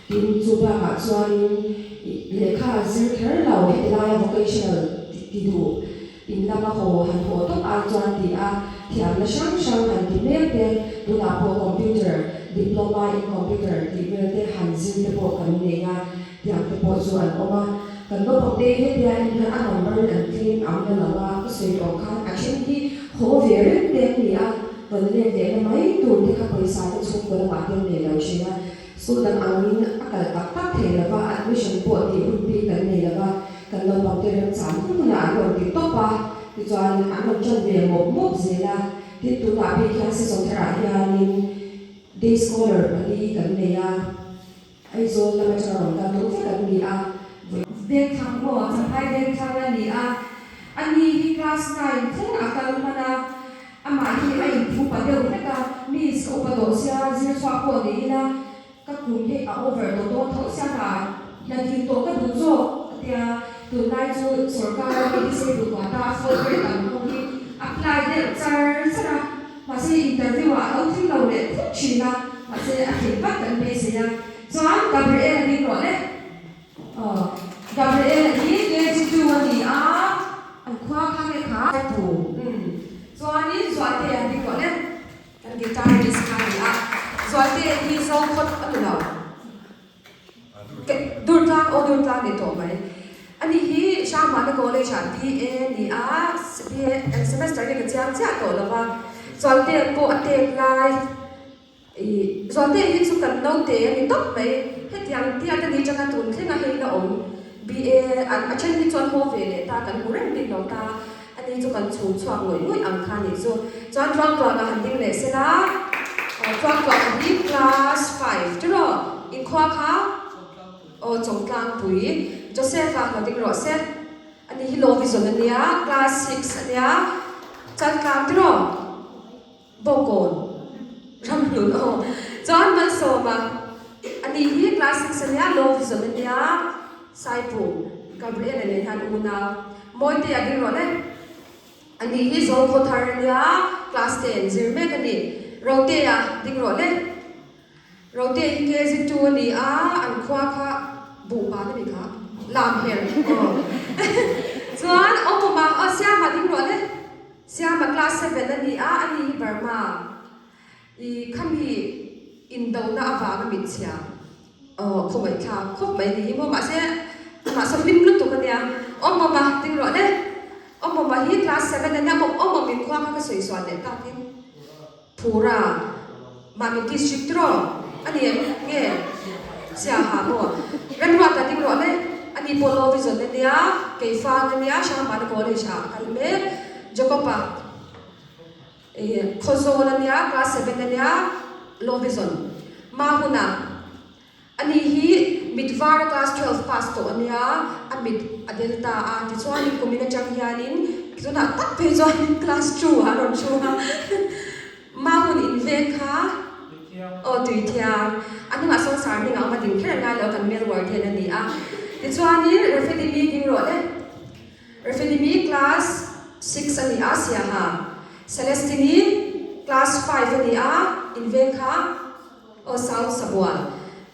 Tin, chu bakah chuanin lehkha zir kher lo heti laia vocational ti duh in lama haw han haw tawp ai chuan ti a, thiamna hrang hrang han ti mek te, tunah pawh computer, diploma in computer tih vel te han zir te pawh kan nei a, tiang te pawh chu an awm a. Kan naupang te hetia en hian a number in an tlem ang na lo a, ka sawi tawh khan a then hi haw ve reng te an ni a, rawn let leh na mai tur te kha pawisa te chhungkaw lamah te an nei lo thin a. School dang angin a kal tak tak thei lo va, admission pawh tih hun bik kan nei lo va, kan naupang te remchang hun hunah an rawn ti tawp a, tichuan an rawn tan ve mawp mawp zel a. Tin, tunah bik hian season tharah hianin day scholar pali kan nei a, Aizawl lam atanga rawn kal tawh vek an ni a. Vengthlang maw? Champhai Vengthlang a ni a, ani hi class nine thleng a kal hman a. Amah hi a inthupa deuh hlek a, Miss ka upa tawh sia, zir chhuak pawh ni ila, ka kum hi a over tawh dawn tho sia ka hna dil tawh ka duh zawk a tia, tunlai chu sorkar a mi disabled quota a full grade ang ho hi apply deuh char char a, mahse interview ah a lo tling lo leh khut thin a, mahse a tlin vat kan beisei a, chuan Gabriel a ding rawh le. Aw, Gabriel-a hi KG2 a ni a, an khua kha nge kha? Pu, Umm, chuanin Zualtea hi tawh le, kan guitarist kha a ni a, Zualtea hi Zokhawt a ni lo, Durtlang, aw Durtlang ni tawh mai. Ani hi Hrangmahna College-ah BA a ni a, BA semester hi ka chiang chiah tawh lo va, Zualtea pawh a tek lai. I Zualte hi chu kan naute a ni tawp mai. Hetiang tia ka ni tanga tun thlenga hei la awm. BA a then hi chuan haw ve leh ta kan hmu reng bik lo ta. Ani chu kan chhum chhuak ngawih ngawih ang kha nih chu. Chuan Tluangtluanga han ding leh sela. Aw Tluangtluanga hi class five tiraw? Inkhua kha? Aw Chawngtlangpui. Joseph-a lo ding rawh se. Ani hi Law Vision a nia, class six a nia. Chaltlang tiraw? Bawkawn ramhlun aw chuan Malsawma a nih hi class six a nia Law Vision a nia Saipu Gabriel-a nen hian unau Mawite a ding rawh le a nih hi Zokhawthar a nia class ten zir mek a ni Rotea ding rawh le Rote hi KZ two a ni a, an khua kha buhban a ni kha, lam her aw. Chuan Awmawma aw Siama ding rawh le, Siama class seven a ni a, ani hi Burma i khami indona avanga mitchhia aw khawngaihthlak khawp mai ni hi maw mahse amah saw hlim lutuk a nia, Awmawma ding rawh le, Awmawma hi class seven a nia, Awmawm in khua kha ka sawi sual leh takin. Phura, Mami District rawh a ni em nge? Siaha maw? Remruat a ding rawh le, a ni pawh Law Vision a nia, Keifang a nia, Hrangmana College ah a kal mek, Jacob-a ih Khawzawl a nia, Class seven a nia, Law Vision, Mahuna. Ani hi mit var a class 12 pass tawh a nia, a mit a del ta a, tichuanin kumin atang hianin tunah tak phei chuan class two ah a rawn thu a, Mahun in veng kha aw tui thiang, a hnungah sawn sar hming a awm a ding kher ngai lo kan male warden a ni a, tichuanin Refedimi ding rawh le, Refedimi class six a ni a, Siaha Celestini class five a ni a, in veng kha. Aw South Sabual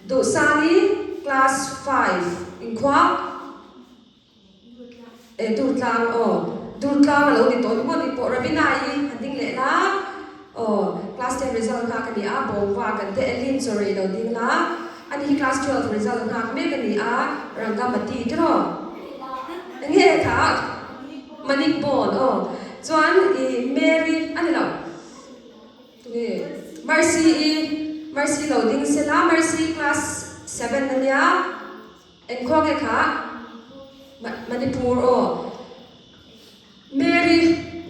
Duhsani class five inkhua eh Durtlang aw Durtlang a lo ni tawh ringawt ni pawh Ravina i han ding leh la aw class ten result nghak a ni a Bawngva kan te Elin sorry lo ding la ani hi class 12 result nghak mek a ni a Rangamati tiraw enge kha Manikbawn aw chuan i Mary a ni lo. Tunge Mercy i Mercy lo ding sela Mercy class seven ania engkhaw nge kha Manipur aw Mary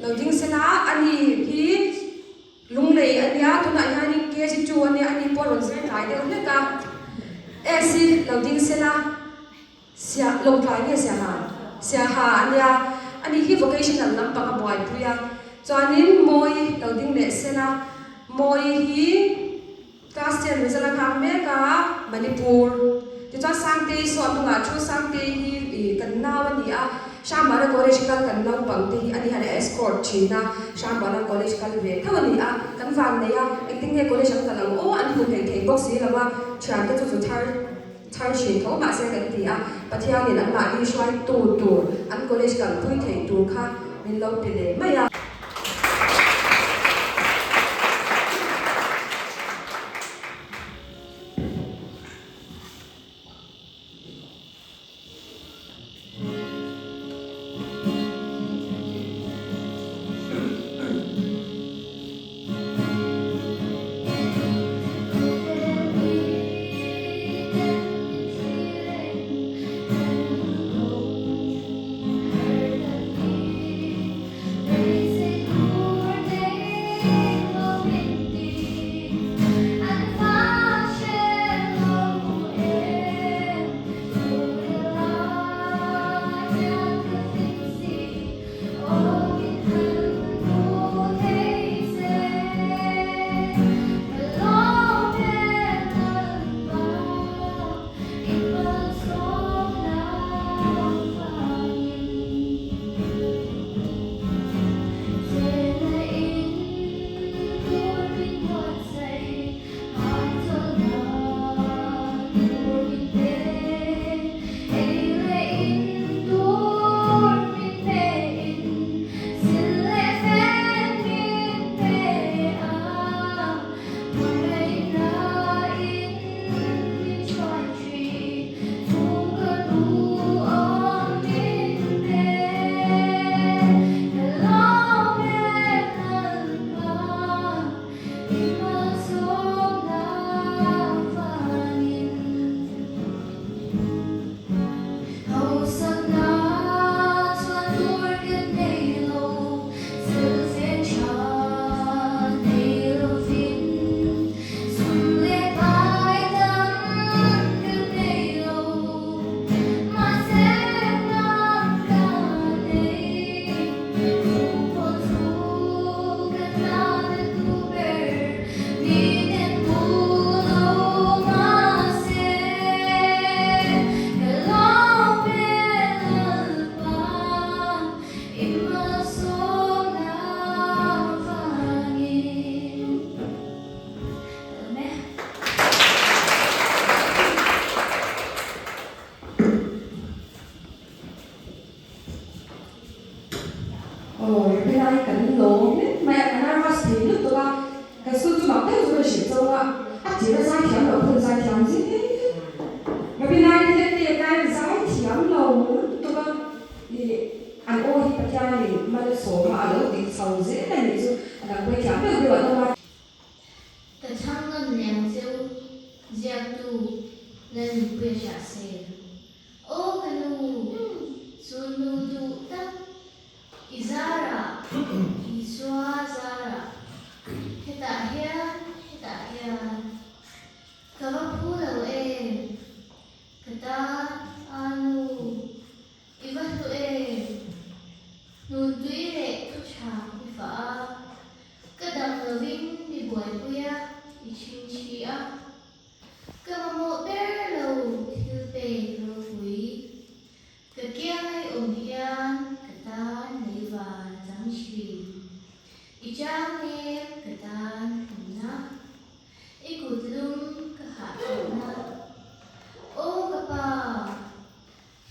lo ding sela ani hi Lunglei ania tunah hianin KG two ania ani pawh a rawn zir tlai deuh hlek a Esi lo ding sela Sia Lawngtlai nge Siaha? Siaha a nia, ani hi vocational lampang a buaipui a, chuanin Mawi lo ding leh sen a, Mawi hi class ten result a nghak mek a, Manipur. Tichuan Sangtei saw a hnungah thu Sangtei hi ih kan nau a ni a, Hrangmana college kal kan naupang te hi ani hian a escort thin a, Hrangmana college kal ve tho a ni a, kan vannei a, engtin nge college an kal ang aw an hmu hleih thei bawk si lo a, thiante chu chu thar. Chhar thin tho mahse kan ti a, Pathianin anmahni hruaitu tur, an college kalpui theih tur kha min lo ti leh mai a. Aw, helai kan lawm mek mai a, ka nervous thei lutuk a, kan school chu mak deuh chu ka hrilh chauh a, a tir a zai thiam loh pawn zai thiam zing Rabbi Nai te te kai zai thiam lo lutuk a, ih an aw hi Pathianin malsawma a lo dik chho zel a nih chu, a dang pawh hi thiam deuh deuh an awm a. Ka chhang nawn leh ang che u, ziaktu Lalnunpuia hriah sel. Aw ka nu, chu nu duh tak i zarah, Isua zarah, hetah hian, hetah hian ka va phu lo em, ka tan a nu. I va hlu em? Hnun tui leh thu tha i fah a, ka dam lovin mi buaipui a, i chhingchhi a. Ka mamawh ber lo thil pek ropui. Ka kiangai awm hian ka tan lei van a chang thin. I chang nem ka tan hlimna. I kut lum ka hahchawlhna. Aw ka pa!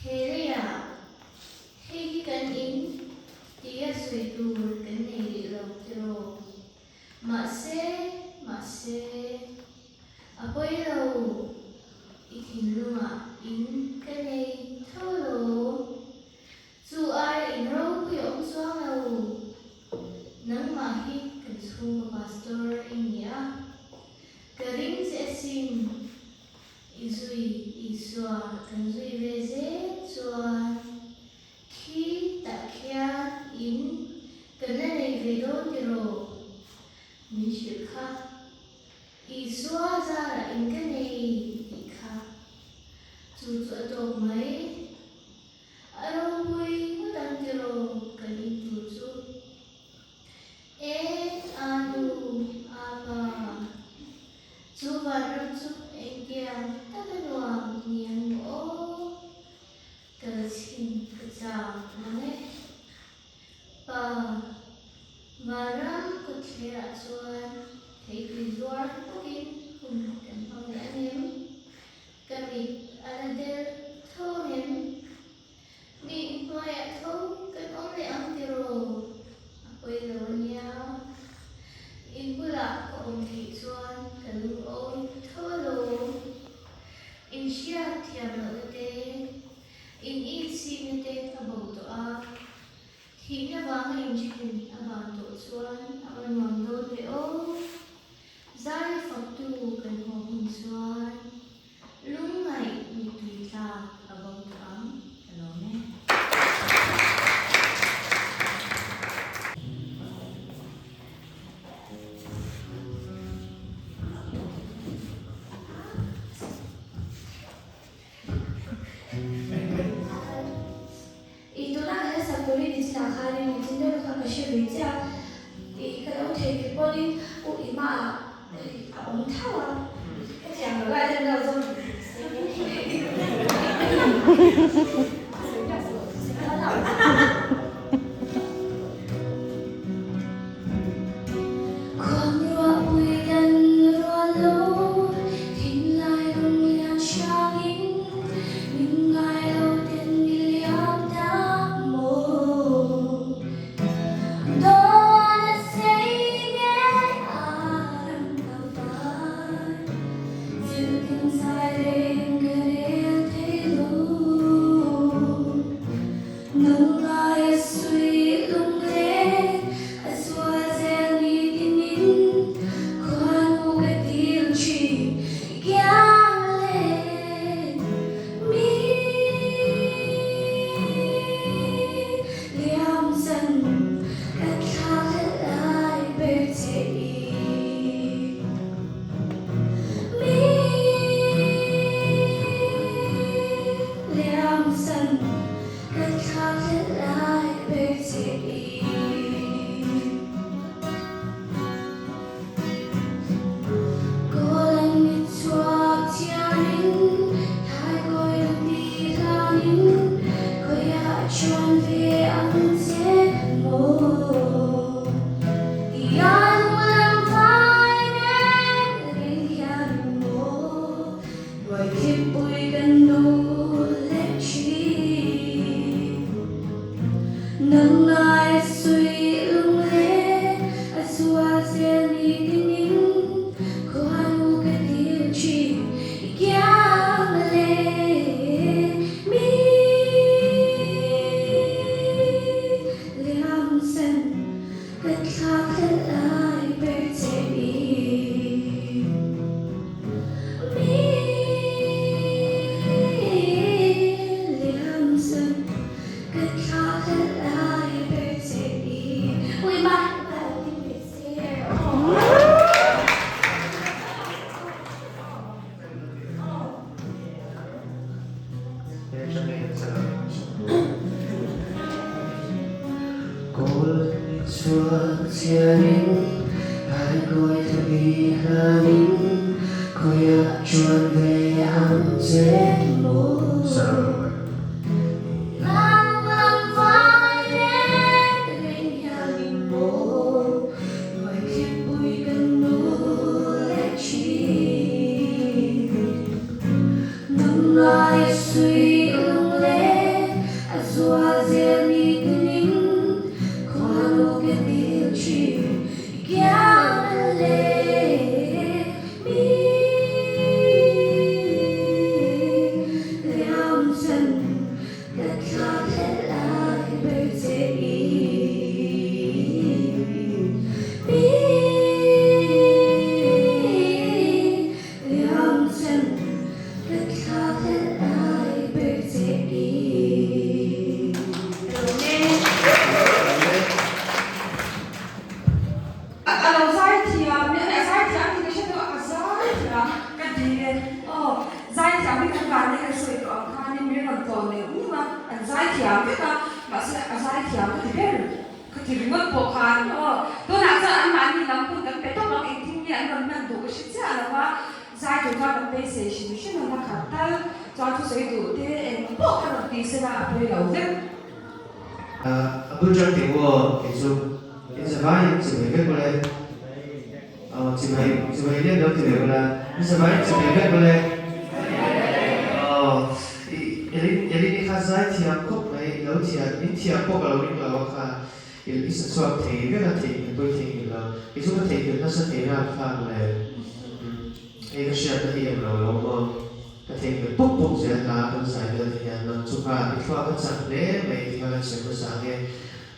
He leiah hei hi kan in tia sawi tur kan nei rih lo tiraw? Mahse, mahse, a pawi lo, i thinlungah in ka nei tho lo. Chu aia in ropui a awm chuang lo. Nangmah hi kan chhungkaw pastor i ni a, ka ring che asin. I zui Isua kan zui ve zel chuan khi tah khian in kan la nei ve dawn tiraw? Min hrilh kha. Isua zarah in ka nei tih kha. Chu chu a tawk mai. A ropui ngawt ang tiraw kan in tur chu. E a nu, a pa, chu vanram chu engtiang taka nuam ni ang maw aw? Ka la chhin ka chak mang e. Pa, vanram kawtthlerah chuan theitui zuar takin hun kan hmang leh a nem. la del tho ang em? Mi hnuaiah tho kan awm leh ang tiraw? A pawi lo a nia. In bulah ka awm theih chuan ka lungawi tho alawm. In hriat thiam lohna te, in insikna te a bo tawh a. Thihna vanga inthen a van tawh chuan a va nuam dawn ve aw. Zai faktu kan haw hun chuan lungngaih mittui tlak a bo tawh ang ka lawm e. I tunah ka hla sak turin i chinah khanin i chin deuh kha ka hre ve chiah a, i ka lo thei ve pawhin u i hmaah a awm tho a, ka thiam lo lai ten lo zawm A lo zai thiam a zai thiam tih ka hre deuh a, a zai thiam ka ti e. Aw, zai thiam hi kan van hi kan sawi tawh ang khanin min rawn tlawn neuh neuh a, an zai thiam vek a, mahse a zai thiam ka ti ber ka ti ringawt pawh khan aw, tunah chuan anmahni lam hun kan pe tawp ang, engtin nge an rawn hman duh ka hre chiah lo va, zai tur chuan kan beisei hrim hrim a, hla khat tal chuan thusawi duh te eng pawh kha rawn ti sela a pawi lo vek. A bul ṭang tih aw kei chu in zavai chibai vek ule aw chibai chibai lian lo ti ve ula in zavai chibai vek ule aw. zaithiam khawp mai, i lo thiam, in thiam pawh ka lo ring lo a kha, i i sa chhuak thei vek a, theihnghilh pawh i theihnghilh lo, kei chu ka theihnghilh nasa thei rap thlak le, hei ka hriatna hi eng lo lo maw, ka theihnghilh pawp pawp zel hna kan zai vel te hian nang chu kha i thluak a chak hle mai ti kha kan sawi hmasa ang e,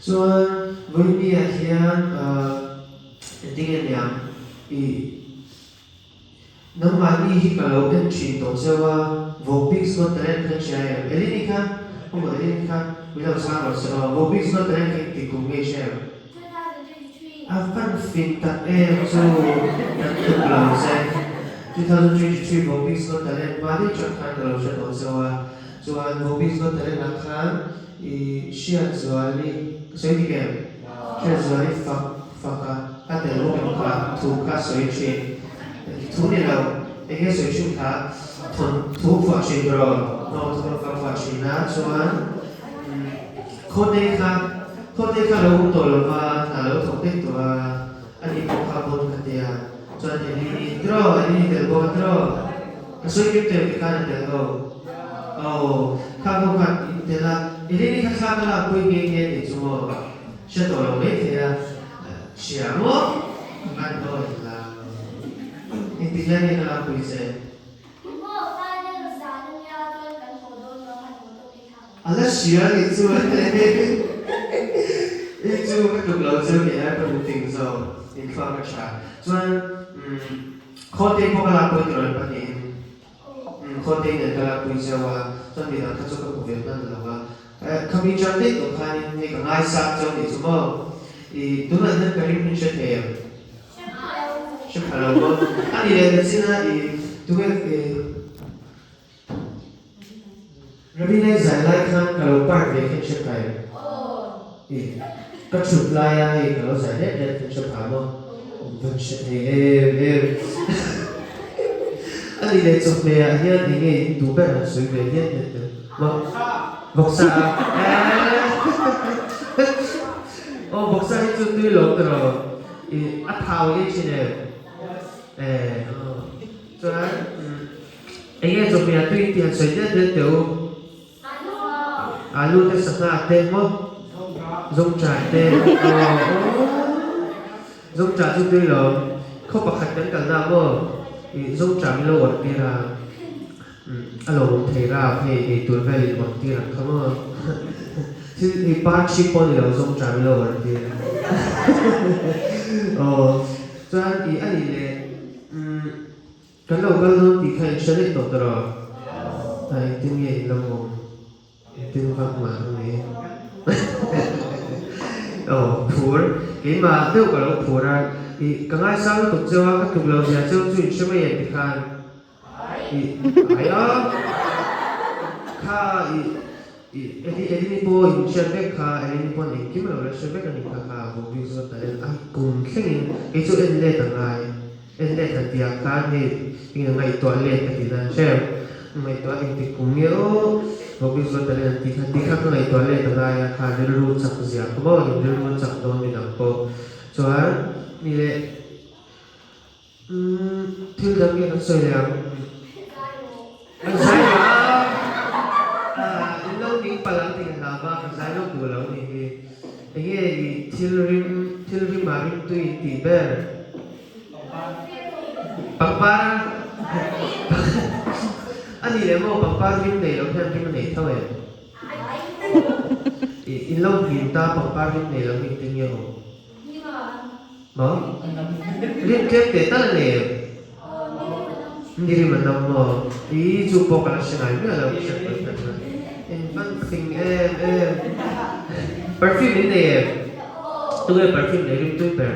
chuan vawinia hian engtin nge niang i. Nangmahni hi ka lo en thin tawh cheu a, Vawkbik Got Talent kha hria em? Elini kha, aw Elini kha, min lo chhang rawh se aw, Vawkbik Got Talent kha engtik kum nge hria em? A van fin tak em chu kan tuk lo che. 2023 Vawkbik Got Talent hma daih tang khan ka lo hre tawh cheu a, chuan Vawkbik Got Talent ah khan i Hriatzuali, ka sawi dik em? Hriatzuali fak fak a, a tel bawk em kha thu kha sawi thin. Thu ni lo, eng nge sawi thin kha thawn thu phuah thin rawh, aw thu rawn ka phuah thin a, chuan Khawtei kha, Khawtei kha lo awm tawh lo va, hna lo thawk daih tawh a, ani pawh kha bawn ka tia, chuan Elini tiraw, Elini tel bawk a tiraw, ka sawi kim tawh em ti khan a tel ho, aw kha ho khan in tel a, Elini kha thla ka lakpui nghe nghe tih chu maw, hre tawh lo maithei a. Hria maw? An awi lo. Engtik lai nge ka lakpui che? Maw final zan a nia chuan kan haw dawn lo khan motor phei thlak ang. A la hria nih chu I chu ka tluk lo chu kei ai pawhin fing zawk in thluak ka tha. Chuan khawte pawh ka lakpui tawh lo pahnihin. Khawte nen ka lakpui cheu a, chuan midang kha chu ka hmu ve hman lo a. Khami ṭan daih tawh khanin hei ka ngaisang cheu nih chu maw? I tunah hian ka rim hin hre thei em? Hre pha lo maw? A ni leh nachin a i tunge i Ravinai zai lai khan ka lo part ve khin hre pha em? I ka ṭhut laia hei ka lo zai let let khin hre pha maw? Van hre thei em em. A ni leh chawhmehah hian enge in duh ber han sawi ve hian hian tel. Vawksa a Aw vawksa hi chu tui lo tiraw i a thau i thin em? Eh aw chuan enge chawhmehah tui tih han sawi diat diat teh u. Alu te sangha te maw zawngṭah te aw aw zawngṭah chu tui lo khaw pakhat kan kalna maw ih zawngṭah min lo awrh tir a a lo awm thei rap hei ei tur vel in awrh tir ang kha maw thil ei par chhip pawh ni lo zawngṭah min lo awrh tir aw chuan ih a nih leh umm. Kan lo kal dawn tih kha in hre daih tawh tawh rawh. A engtin nge in lo awm? Engtin vak mah a ni. Aw phur, keimah deuh ka lo phur a, ih ka ngaisang lutuk cheu a, ka tluk lo zia cheu chu in hre mai em ti khan? Ih ai a, kha ih ih Eli Elini pawh in hriat vek kha, Elini pawn engkim a lo la hre vek a ni kha kha Bawkbik zawt talent a kum thlengin kei chu en let a ngai. En let han tih ah khan hei eng a ngaihtuah let ka tih dan hrem ngaihtuah engtik kum nge aw Bobby Zual Talent an tih kha tih kha ka ngaihtuah let a ngai a khan rilru chak zia kha maw in rilru chak dawn midang pawh chuan ni leh umm thil dang nge kan sawi leh ang an zai lo a in lo ning palh ang tih ka hlau va ka zai lo duh lo nih hi enge i thil rim thil rim ah rimtui in tih ber. Pangpar a ni leh maw pangpar rim nei lo hian rim a nei tho em? In lo hlim ta pangpar rim nei lo hi engtin nge awm? Maw? Rim tlem teh tal a nei em? Ni rim a nam maw? Ih chu pawh ka la hre ngai miah lo ka hriat pawi tak na. In van fing em em. Perfume in nei em? Tunge perfume nei rim tui ber?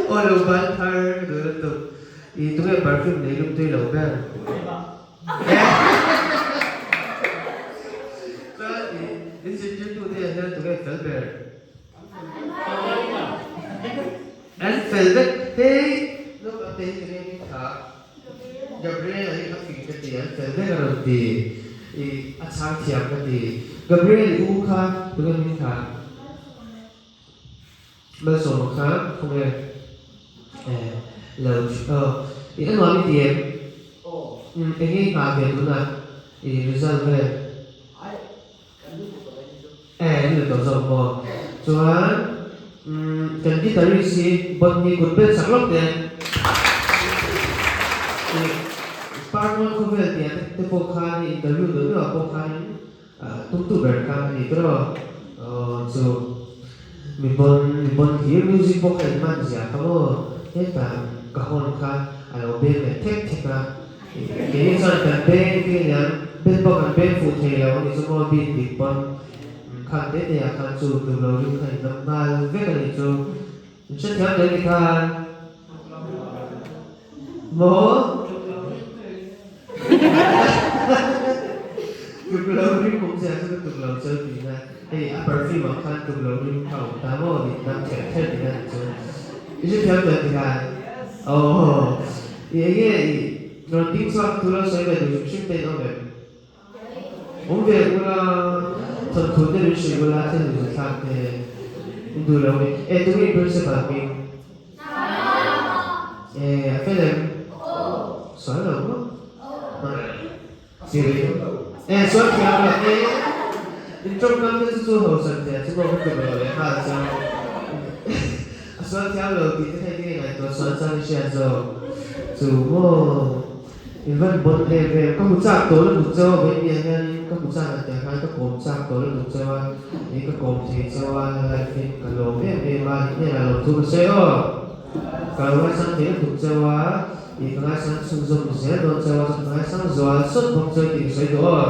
Aw lo ban thar ka duh lutuk. I tunge perfume nei lum tui lo ber? Chuan i in zirtirtu te ah hian tunge fel ber? An fel vek. Hei naupang te hi tunge hming tha? Gabriel a hi ka fing ka ti, an fel vek a rawn ti. I a chhang thiam ka ti. Gabriel i u kha tunge hming kha? Malsawma kha khawnge eh lo aw i a nuam i ti em? Eng nge i nghah ve tunah i result vel? E, ni lo tawh zawk maw? Chuan kan guitarist hi bon hi kut bel chak lawk teh. I part one khawvel tih ah te pawh khan i interview deuh deuh ah pawh khanin tumtu ber kha a ni tawh. Aw chu mi bon mi bon hlir music pawh kha in man zia kha maw? Hetah ka hawn kha a lo beng leh thek thek a. Keini chuan kan beng te aniang, bel pawh kan beng fuh thei lo anih chu maw bik dik pawn khan te te ah khan chu tum lo ring kha in lam nghal vek anih chu. In hrethiam hle ni khan. Maw? Tuk lo ring awm zia chu ka tuk lo cheu tihna. Hei a perfume ah khan tuk lo ring kha awm ta maw nih dam ther ther tihna anih chu. I hrethiam hle ti khan. Aww. I enge i rawn ding chhuak thu lo sawi ve duh hrim hrim te in awm em? Awm ve ula, thawnthu te min hrilh ula thil duh thlak te in duh lo mi. E tunge i principal hming? E a fel em? Sual lo maw? Siri. E sual thiam lo e. In tawngkam te chu chu hausan thei a chu maw ka tum lo leh nghal chuan. A sual thiam lo tih te kha enge ngaihtuah sual chang i hriat zawk chu maw? In van bon em em, ka hmu chak tawh lutuk chauh a, vawiin hianin ka hmu chak ang tiang khan ka kawm chak tawh lutuk chauh a, ih ka kawm thei chauh a, live in ka lawm em em a, in hnenah lawmthu ka sawi aw. Ka lo ngaisang thei lutuk chauh a, ih ka ngaisang chhunzawm zel dawn chauh a, chuan ka ngaisang zual sawt bawk chauh tih ka sawi duh aw.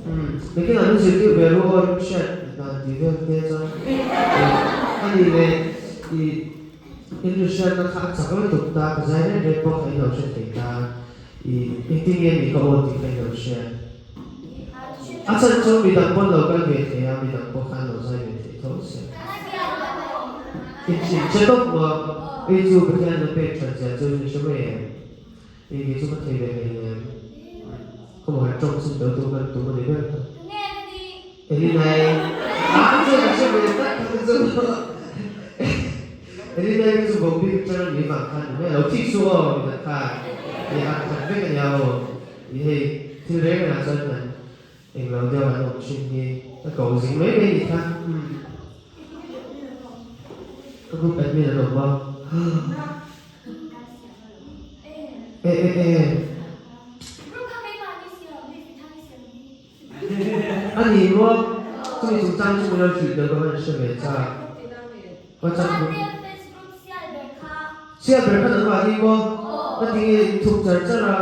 Umm, nakinah min zirtir ve ru aw, rimhriat dan tih vel te chuan ih a nih leh ih in rimhriatna kha a chak lutuk ta, ka zai reng reng pawh kha in lo hre thei ta, ih engtin nge nih ka aw tih kha in lo hria. A chhan chu midang pawn lo kal ve thei a, midang pawh khan lo zai ve thei tho se. In che tawp maw? Ei chu Pathian la pek that zia chu in hre mai em? Ei kei chu ka thei ve hlei nem. Ka maw han tawng chin tel tum kan tum a ni ber ta. Elinai a chu ka hre ve tak kha chu Elinai kha chu vohbik atang a ni vang khan ni mai a lo thik chu aw midang khan i an khat vek a nia aw i hei thil reng rengah chuan kan englo deuh an awm thin hi ka ko zing mai mai ni kha umm ka group admin an awm a. E e e. A ni maw? Chumi chungchang chu min lo hrilh deuh ka hman hre ve chak. WhatsApp group. Sial ber kha nangmah ni maw? Ka ti nge in thup char char a,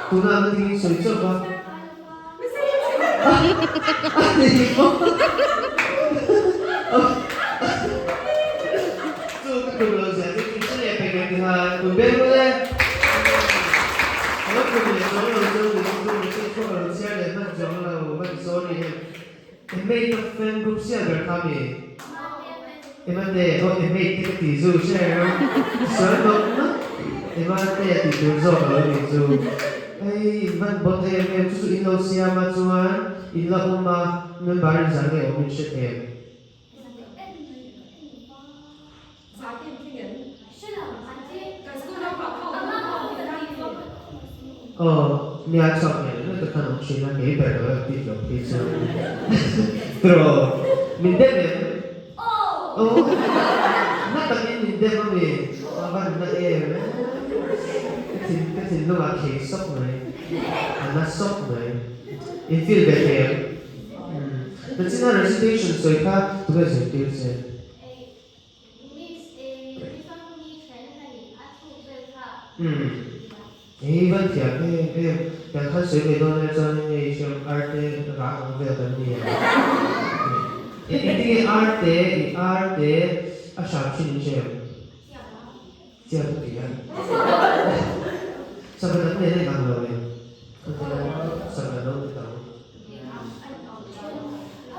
tunah ka ti nge in sawi chauh a. A ni maw? Chu ka tum lo zia chu min hre leh pek em tihan kun beng ru le. Ka lo tum leh chuang lo chu min tum message pawh ka lo chhiar leh hman chuang lo hman sorry em. Emei ka fan group sial ber kha mi. Emate aw Emei te ka ti zu hre reng sual nawk nawk Emate a tih tur zawk a lo ni chu. Hei in van bawt em em chu chu in lo siam a chuan in la awm a member in zah nge awm in hre them. Aw, nia chhuak ngei lo tak khan awm thin a, kei ber lo em tih loh phei chu. Tiraw, min dem em? Aw, na takin min dem a mi, a van na em e. Ka thin, ka thinlung ah khei sawk mai, a na sawk mai. In feel ve thei em? Nachina recitation sawi kha tunge zirtir che? Umm hei van thiam em em kan khan sawi ve dawn nia chuan hei hriam arte rang ang vel kan ni a engtinge arte i arte a hram thin in hre em chiang ka ti a sava dang nen a inang lo em sava no te dang.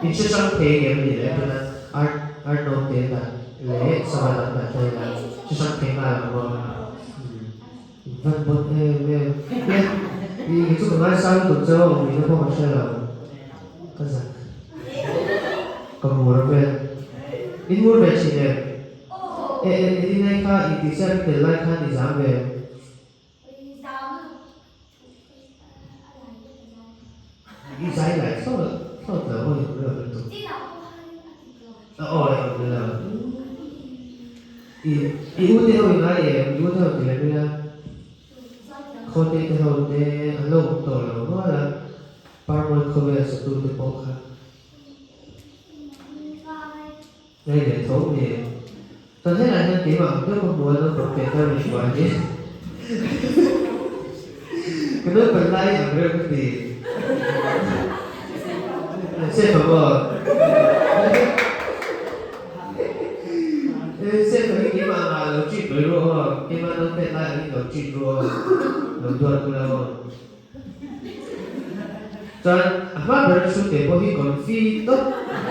In hre hrang thei ngem ni le tuna art art note te dan leh sava dang dan te hian hre hrang thei nghal ang maw in van bawt em em e i nge chu ka ngaisang lutuk che aw awmina pawh ka hre lo ka zak ka mur vel in mur ve thin em e e e dinai kha i tih chiat tel lai khan i zam ve. I zai lai thlawt thlawt lo awi awm lo lutuk. A awi awm lo. I i u te ho i ngai em? I u te ho ti lem ila. Khawte te ho te an lo awm tawh lo nual a. Parmawi khawvel satu te pawh kha. Ngai leh tho nge? Chuan helaiah hian keimah ang deuh ka hmu a, naupang te ka rawn hruai hi. Ka naupan lai ang reuh ka ti. Safe ang aw. Safe ang hi keimah angah lo treat mai ru aw. Keimah naupet lai angin lo treat ru aw. Lo duat ula aw. Chuan a hma ber a thu te pawh hi confi tawp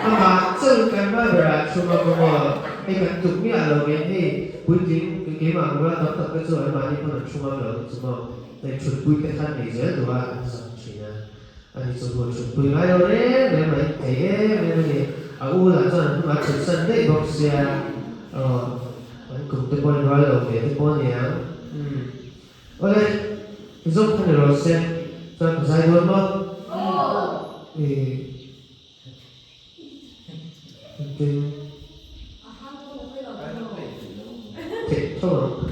amah chauhin kan hma berah a thu ngam a maw? Hei kan tuk miah lo men hei puitling keimah ang rual tam tak te chu anmahni pawn an thu ngam lo ni chu maw? Hei thutpui te khan nei zel duh a an zak thin a, ani chu hmu thutpui ngai lo reng reng mai thei em em a ni. A u lah chuan an hnungah a thut san daih bawk sia aw an kum te pawhin rual lo ve te pawh a niang umm. Awle, zawk kha ni rawh se, chuan ka zai dawn maw? Ih, engtin theih tho ang.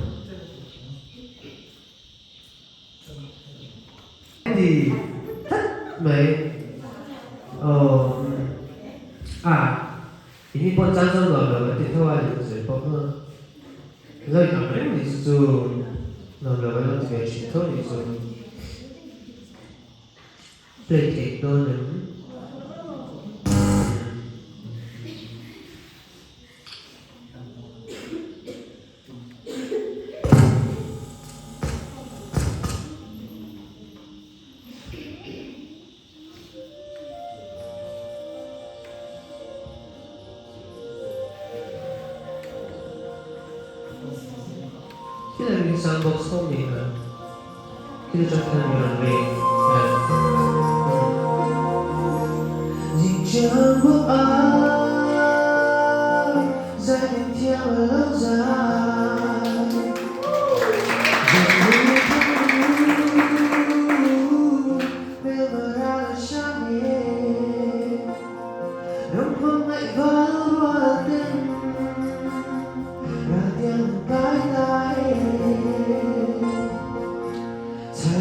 Ti tlat mai. Aw, a, ini pawh chang chuan nuam lo kan ti tho a, lehkha sawi pawh kha. Lo in ang reng nih chu chu nuam lo kan lo ti ve thin tho nih chu. Play theih dawn em? Thil an ring bawk chho mai a, thil atang khan min rawn ring a. Zingchang bawk a, zai kan thiam a lo zai. Zan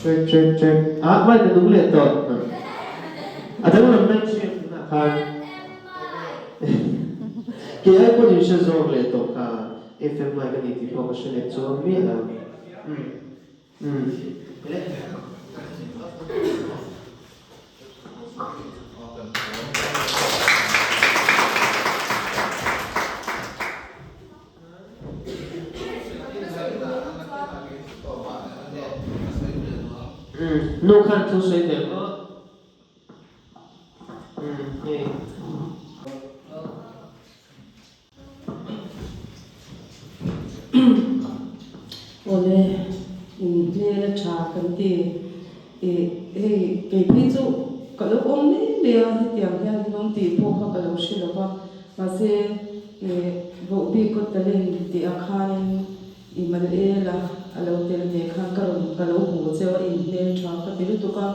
Check check check ah mic a nung leh tawh a danglam daih chiang tunah khan kei ai pawhin hre zawk leh tawh kha FM mic a ni tih pawh ka hre leh chuang miah lo umm umm. Nu khan thu sawi ve maw? Hei. Awle, in hmel a tha kan ti. Ih, hei kei phei chu ka lo awm mai mai a, hetiang hian in awm tih pawh kha ka lo hre lo va. Mahse, ih, Vohbik Got Talent tih ah khanin i mal el a, a lo tel ve khan ka rawn ka lo hmu cheu a, in hmel tha ka ti lutuk a,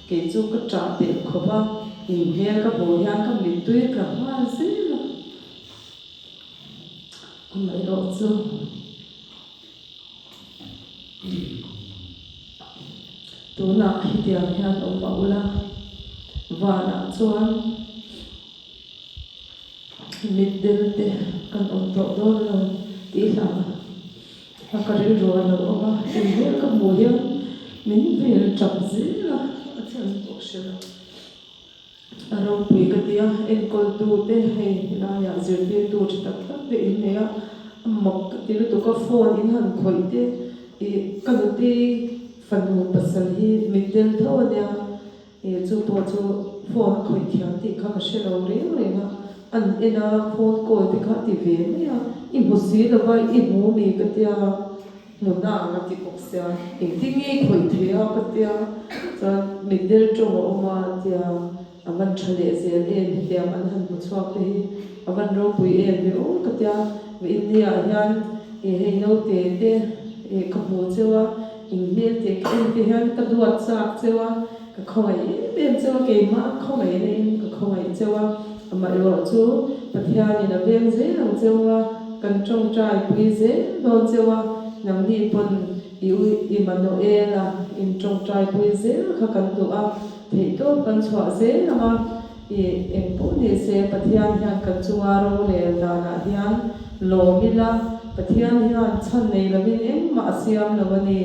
kei chu ka ṭah belh khawp a, in hmel ka hmuh hian ka mittui tla nghal zel a. Amaherawh chu tunah hetiang hian awm a ula, vanah chuan mitdel te kan awm tawh dawn lo tih hlang a ka rilru a lo awm a, engmel ka hmuh hian min vel tap zel a, a chhan pawh hre lo. A ropui ka ti a, enkawltute hei helaiah zirtirtu tha tak tak te in nei a, a mak ka ti lutuk a, phone in han khawih te ih ka nutei fanu pasal hi mitdel tho a nia, ih chu pawh chu phone a khawih thiam tih kha ka hre lo reng reng a, an en a phone call te kha a ti ve mai a, i hmu si lo va i hmu mi ka tia. Hmun a ang a ti bawk sia, engtin nge i khawih thei a ka tia, chuan mitdel tawng a awm a tia, a van tha leh zel em hetiang an han hmu chhuak te hi a van ropui em ve aw ka tia, India ah hian ih hei naute te ih ka hmu cheu a, in hmel te ka en te hian ka duat chak cheu a, ka khawngaih em em cheu a, keimah khawngaih na in ka khawngaih cheu a, amaherawh chu Pathianin a veng zel ang cheu a, kan tawngtai pui zel dawn cheu a, nangni pawn i ui Immanuela in tawngtai pui zel kha kan duh a, theihtawp kan chhuah zel ang a, i engpawh ni se Pathian hian kan chunga rorel danah hian lawm ila, Pathian hian chhan nei lovin engmah a siam lo a ni.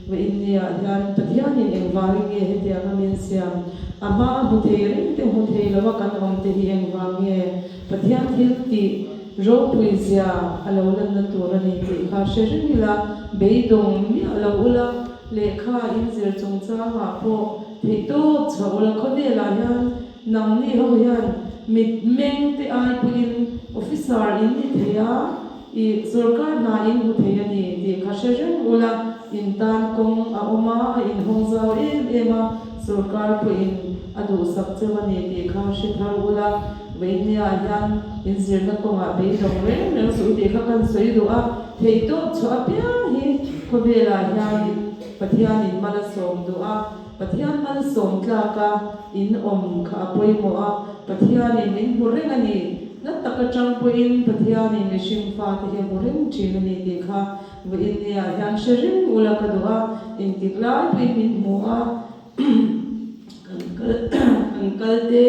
Vawiinniah hian Pathianin engvangin nge hetianga min siam? A hma a hmu thei reng te hmu thei lova kan awm te hi engvang nge? Pathian thil tih ropui zia a lo lanna tur a ni tih kha hre reng ila, beidawng miah lo ula, lehkha in zir chungchangah pawh theihtawp chhuah ula, khawvelah hian nangni ho hian mit meng te ai pawhin officer in ni thei a, I sorkar hna in hmu thei a ni tih kha hre reng ula, in tan kawng a awm a, a inhawng zau em em a, sorkar pawhin a duhsak cheu a ni tih kha hre thar ula, Veinia hian in zirna kawngah beidawng reng reng suh tih kha kan sawi duh a, theihtawp chhuah apiang hi khawvelah hianin Pathianin mal a sawm duh a, Pathian malsawm tlaka in awm kha a pawimawh a, Pathianin min hmu reng a ni. Na tak atang pawhin Pathianin mihring fate hi a hmu reng thin a ni tih kha vawiin niah hian hre reng ula ka duh a, engtik lai pawhin min hmu a, kan kal kan kal te,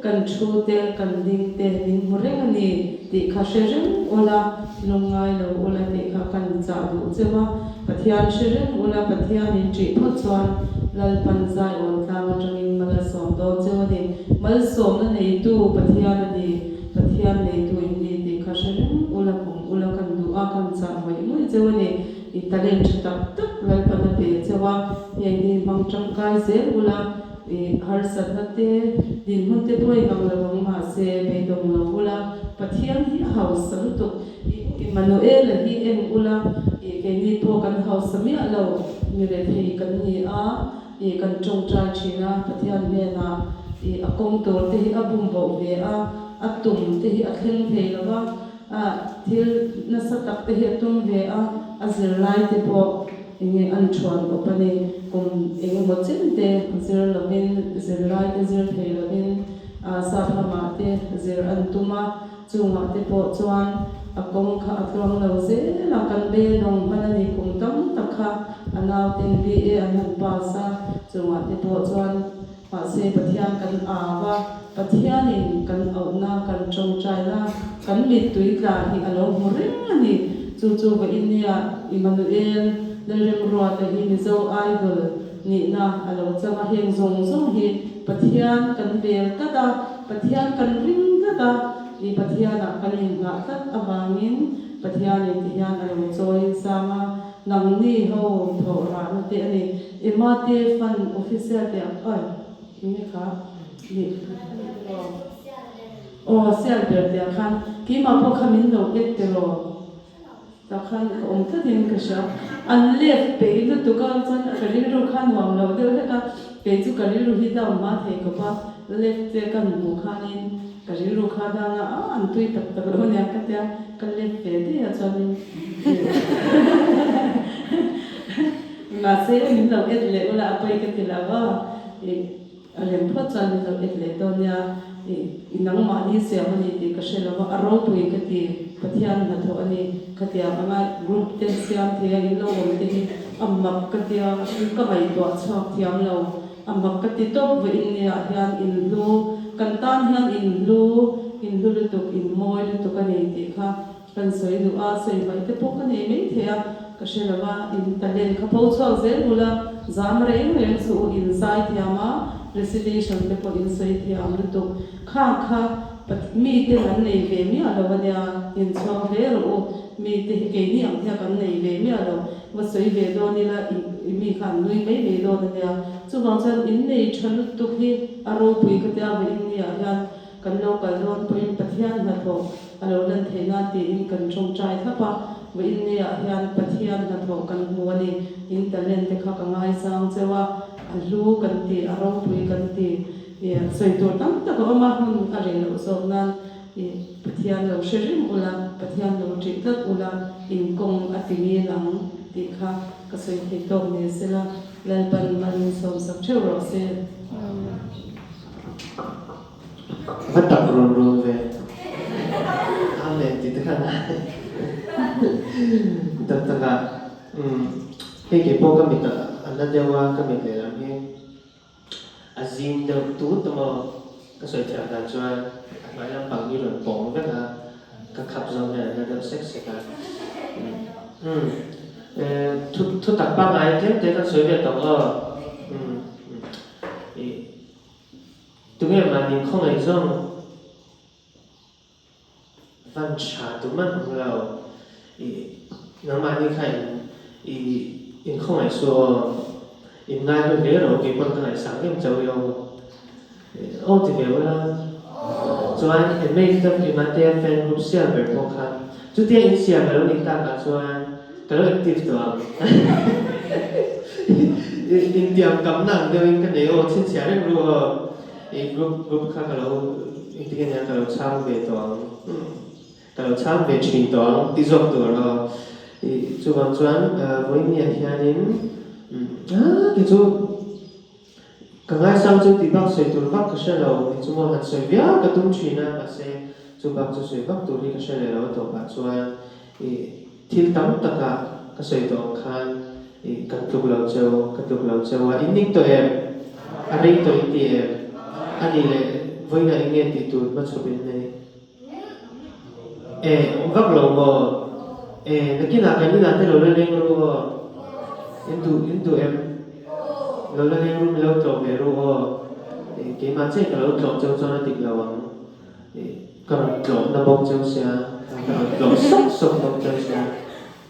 kan thu te, kan ding te min hmu reng a ni tih kha hre reng ula, lungngai lo ula tih kha kan chah duh cheu a, Pathian hre reng ula, Pathianin ṭih phawt chuan Lalpan Zion tlang aṭangin mal a sawm dawn cheu a ni. Malsawmna neitu Pathian a ni, Pathian neitu in ni tih kha hre reng ula, pawm ula kan duh a, kan chah ngawih ngawih cheu a ni. I talent ṭha tak tak Lalpan a pe cheu a, heng hi hmang ṭangkai zel ula, i harsatna te, dinhmun te pawh inang lo ang mahse beidawng lo ula, Pathian hi a hausa lutuk. Immanuela hi en ula, ih keini pawh kan hausa miah lo, mi rethei kan ni a, ih kan tawngtai thin a, Pathian hnenah ih a kawng tur te hi a bum boh ve a, a tum te hi a thleng thei lo va, ah thil nasa tak te hi a tum ve a, a zirlai te pawh enge an thuan awp a ni, kum engemaw chen te zir lovin zirlai te zir thei lovin ah sap lamah te zir an tum a. Chungah te pawh chuan a kawng kha a tluang lo zel a, kan beidawng hman a ni kum tam tak kha. A nauten BA an han pass a, chungah te pawh chuan mahse Pathian kan au a, Pathianin kan auhna, kan tawngtaina, kan mittui tla hi a lo hmu reng a ni. Chu chu vawinia Immanuel Lalremruata hi Mizo Idol nihna a lo chang a, heng zawng zawng hi Pathian kan bel tlat a, Pathian kan ring tlat a, i Pathianah kan inngah tlat avangin Pathianin ti hian a lo chawi sang a, nangni ho thawh rahna te a ni. Emma te fan official te ah ai enge kha ni aw sial ber te ah khan keimah pawh kha min lo et tiraw tah khan ka awm tlat in ka hria an left peih lutuk a chuan ka rilru kha nuam lo deuh hlek a kei chu ka rilru hi down hma thei khawp a left te ka hmuh khanin Ka rilru kha dang a, a an tui tak tak lo ania ka tia, ka let ve daih a chuanin mahse min lo et leh ula a pawi ka ti lo a, ih a lem phawt chuan min lo et leh dawn nia, ih i nangmahni siam a ni tih ka hre lo a, a ropui ka ti, Pathian hnathawh a ni, khatiang anga group te siam thei a in lo awm te hi a mak ka tia, ka ngaihtuah chhuak thiam lo. A mak ka ti tawp vawiin niah hian inhlu, kan tan hian inhlu, inhlu lutuk, inmawi lutuk a ni tih kha kan sawi duh a, sawi hmaih te pawh ka nei mai thei a, ka hre lo va, in talent kha pho chhuak zel bul a, zam reng reng suh u, in zai thiam a, recitation te pawh in sawi thiam lutuk, khang kha mi ten an nei ve miah lo a nia, inchhuang hle rawh u, mi te hi keini ang hian kan nei ve miah lo. Va sawi ve dawn ila i mi kha an nui mai mai dawn a nia. Chuvang chuan in nei tha lutuk hi a ropui ka tia vawiin niah hian kan lo kal dawn pawhin Pathian hnathawh a lo lan theih nan tiin kan tawngtai thlap a, vawiin niah hian Pathian hnathawh kan hmu a ni. In talent te kha ka ngaisang cheu a, a hlu kan ti, a ropui kan ti. Sawi tur tam tak a awm a, hun a rei loh zawk nan. I Pathian lo hre reng ula, Pathian lo ṭih tlat ula, in kawng a ti ngil ang tih kha ka sawi thei tawk ni sela, Lalpan mal min sawmsak ṭheuh rawh se. Va tak rawn rawn ve. Amen tih te kha ngai. Tak tak a, umm hei kei pawh ka mit a la deuh a, ka mit lehlam hi. A zim deuh tut a maw? Ka sawi thiam dan chuan a hnuai lampang hi rawn pawng vek a, ka khap zawng hian a la deuh sek sek a. Umm, thu thu tak pangngai tlem te kan sawi ve tawh aw. Umm, ih, tunge mahni khawngaih zawng? Van tha tum an awm lo. I nangmahni kha in i inkhawngaih suh aw. In ngai hlu hle rawh kei pawn ka ngaihsang em chauh i aw. Aw ti ve ula. Chuan MHW Imatea fan group siam ber pawh kha chutia in siam a lo nih takah chuan ka lo active tawh ang. Intiam kamna ang deuhin ka nei aw chhinchhiah reng ru aw. I group group kha ka lo engtin nge nia ka lo chhang ve tawh ang ka lo chhang ve thin tawh ang ti zawk tur aw i chuvang chuan vawinia hianin ah kei chu ka ngaisang chu tih bak sawi tur vak ka hre lo ni chu maw han sawi viau ka tum thin a mahse chu bak chu sawi vak tur hi ka hre leh lo a tawpah chuan i thil tam takah ka sawi tawh ang khan I kan tluk lo cheu, ka tluk lo cheu a, in ning tawh em? A rei tawh in ti em? A nih leh vawiinah eng nge tih tur hmachhawp in nei? E, awm vak lo maw? E, nakinah kan inah te lo la leng ru aw. In duh, in duh em? Lo la leng ru, mi lo tlawh ve ru aw. E, keimah chiah ka lo tlawh cheu chuan a dik lo ang. E, ka rawn tlawhna bawk cheu sia, ka rawn tlawh sawk sawk bawk cheu sia.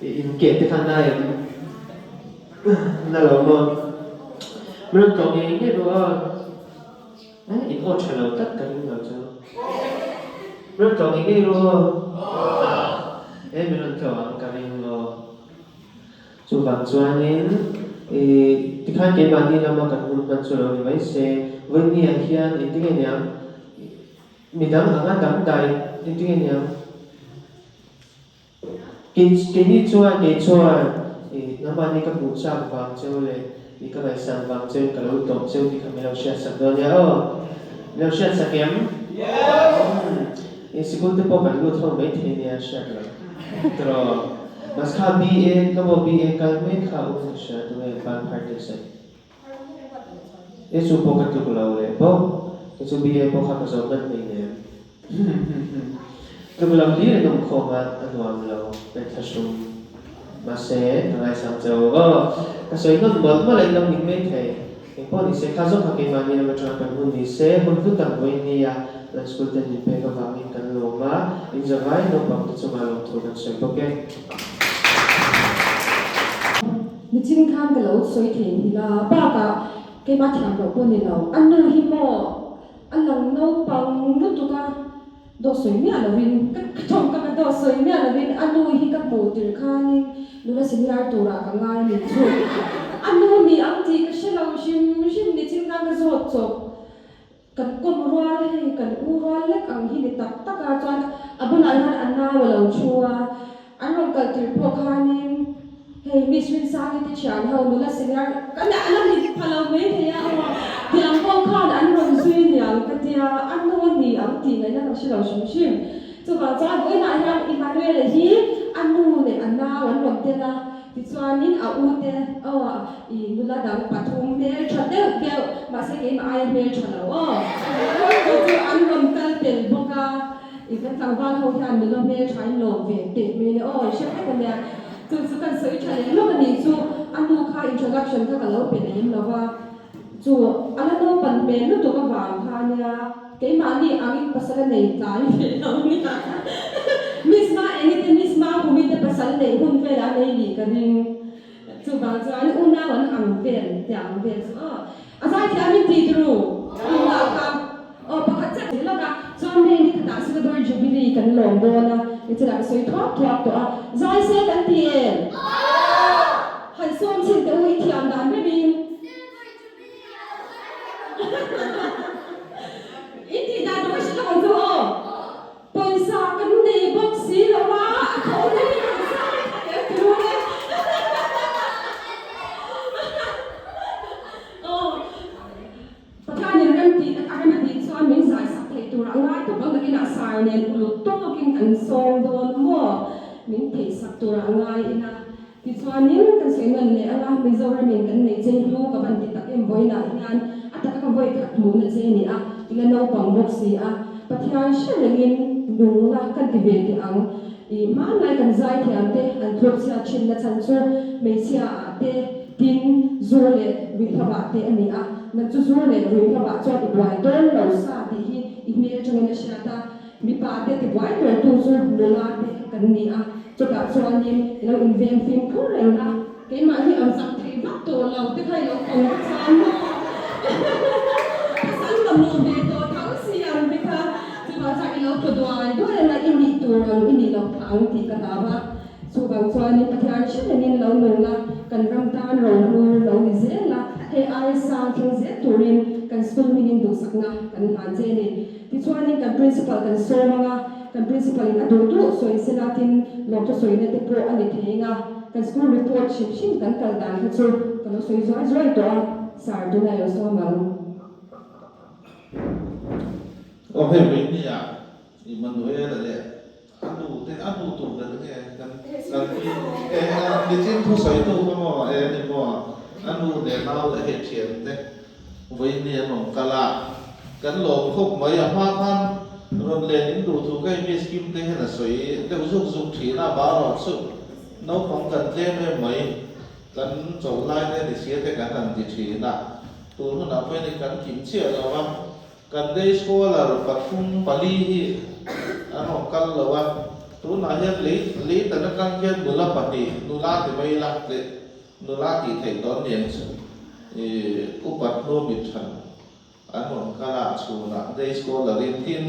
I inkeh te kha na em? Na lo maw? Min rawn tlawh ngei ngei rawh a. Eh, in aw tha lo tlat ka ring lo chu. Min rawn tlawh ngei ngei rawh aw. Eh, min rawn tlawh ang ka ring aw. Chuvang chuanin i tikhan keimahni lama kan hun hman chu lo ni mai se, vawinia hian engtinge niang midang anga dangdai engtinge niang? Keini chuan kei chuan i nangmahni ka hmuh chak vang cheu leh i ka ngaihsan vang cheu in ka lo tawp cheu tih kha min lo hriatsak dawn nia aw. Min lo hriatsak em? Umm, i sikul te pawh kan lut ho mai thei nia hriat lo. Tiraw? Mas kha BA ka maw BA kal mek kha u ka hria tunge ban phar tir saih. E chu pawh ka tluk lo leh bawk. Kei chu BA pawh kha ka zo hman hleinem. Tluk lo hlir in awm khawm a, a nuam lo ka inthlahrung. Mahse ka ngaisang che u aw. Ka sawi nawn mawlh mawlh a in lo ning mai thei. Engpawh ni se, kha zawk kha keimahni lam atanga kan hun ni se, hun hlu tak vawiin nia kan school ten min pek avangin kan lawm a, in zavai naupang te chungah lawmthu kan sawi bawk e. Nichin khan ka lo sawi thei nghilh a, bakah keimah thiam loh pawh ni lo, a nu hi maw a lang naupang lutuk a, Dawt sawi miah lovin, ka tawngkam a dawt sawi miah lovin a nu hi ka hmuh tir khanin nula senior turah ka ngai a ni chu. A nu ni ang tih ka hre lo hrim hrim ni chin khan ka zawt chawp. Kan kawm rual hei kan u rual lek ang hi ni tak tak a, chuan a bulah hian a nau a lo thu a, An rawn kal tir pawh khanin hei Miss Rinsangi te thian ho nula senior ka nih a la ni pha lo mai thei a aw tiang pawh khan an rawn zui niang ka tia a nu a ni ang tih ngaihna ka hre lo hrim hrim. Chuvang chuan vawiinah hian Emmanuel-a hi a nu leh a nau an rawn tel a, tichuanin a u te aw i nula dang pathum hmeltha deuh deuh mahse keimah aia hmeltha lo aw chu chu an rawn kal tel bawk a. I kan tlangval ho hian nula hmel tha in lawm ve teh mai le aw, i hre vek ania. Chu chu kan sawi tha leh lawk a nih chu, a nu kha introduction kha ka lo pe lem lo va, chu a la naupan hmel lutuk avang kha ania, keimahni angin pasal a nei tlai ve lo nia. Miss Ma Eng te Miss Ma Humi te pasal neih hun velah a nei nih ka ring. Chuvang chuan unau an ang vel tih ang vel chu aw. A zaithiam in ti turu unau kha aw pakhat chiah ti lawk a, chuan May ni khatah Silver Jubilee kan lawm dawn a, nichina ka sawi thuak thuak tawh a, zai se kan ti em? Han sawm chhin teh u i thiam dan rem in. In tih dan tur ka hre lawk ang chu aw. Pawisa kan nei bawk si lo a, a tho reng in han zai thei ang ti run e. Aw, Pathianin rem tih a rem a tih chuan min zai sak theih tur a ngai tawp ang nakinah sar nen uluk tawkin kan sawm dawn maw? Min theih sak tur a ngai ila. Tichuanin kan sawi nawn leh anga Mizoramin kan nei chei hlu ka van ti tak em vawiinah hian a taka ka vawi khat hmuhna che a ni a, i la naupang bawk si a, Pathian hre rengin nungna kan ti ve teh ang. I hmanlai kan zaithiam te an thluk chhiat thinna chhan chu hmeichhia ah te tin zu leh ruihhlo ah te a ni a, nang chu zu leh ruihhlo ah chuan i buai dawn lo sa tih hi i hmel tangin a hriat a, Mipa te tibuai bertu chu nula te kan ni a, chutah chuanin i lo inveng fimkhur reng a, keimahni ang zak thei vak tawh lo te kha i lo awm ka chuan maw? Pasal mamawh ve tawh tho si ang te kha, chuvang chuan i lo thaw duai duai ang a, i nih tur ang i nih loh phah ang tih ka hlau a, chuvang chuanin Pathian hre rengin lo nung a, kan ram tan rohlu lo ni zel a, hei aia sang thleng zel turin kan school hmingin duhsakna kan hlan che a ni. Tichuanin kan Principal kan sawm ang a, kan Principal in a duh duh sawi sela tin lawmthu sawina te pawh a ni thei ang a, kan school report hrim hrim kan kal dan kha chu ka lo sawi zuai zuai tawh a, Sir tunah i lo sawm ang. Aw hei Whitney-a, Emmanuel-a leh a nu te, a nu tur ber nge kan kan pi e nichin thu sawitu kha maw e ni maw a nu leh nau leh hei thian te vawiin an rawn kal a kan lawm khawp mai a hma khan rawn len in duh thu ka miss Kim te hian a sawi deuh zuk zuk thin a marawh chu naupang kan tlem em mai kan chawlh lai te ni sia te kan han ti thin a tun hunah pawh hian kan kim chiah lo a. Kan day scholar pathum pali hi an rawn kal lo a, tunah hian lei lei tan atang hian nula pahnih, nula ti mai ila leh nula tih theih tawn ni ang chu ih upat hnu mit than an rawn kal a, chhunah day scholar in tin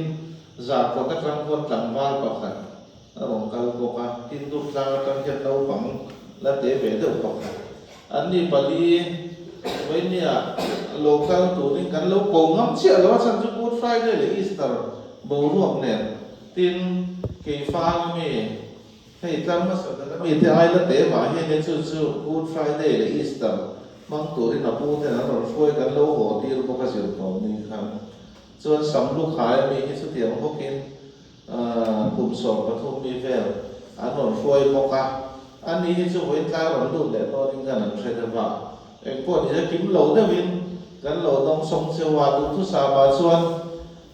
zarkawt atang khuan tlangval pakhat a rawn kal bawk a, tin Duptlang atang hian naupang la te ve deuh pakhat. An ni pali Vainia lo kal turin kan lo ko ngam chiah lo a chhan chu Good Friday leh Easter boruak nen tin Keifang ami hei tlar hmasa ber ami te ai la te mah hian in chu chu Good Friday leh Easter hmang turin a pu ten an rawn hruai kan lo haw tir bawk a zir tawh ni khan chuan Samlukhai ami hi chutiang bawkin kum 13 mi vel an rawn hruai bawk a. Ani hi chu vawiin tlai rawn lut leh dawnin kan an hre deuh a, engpawh ni se kim lo deuhin kan lo dawng sawng cheu a, duhthusam ah chuan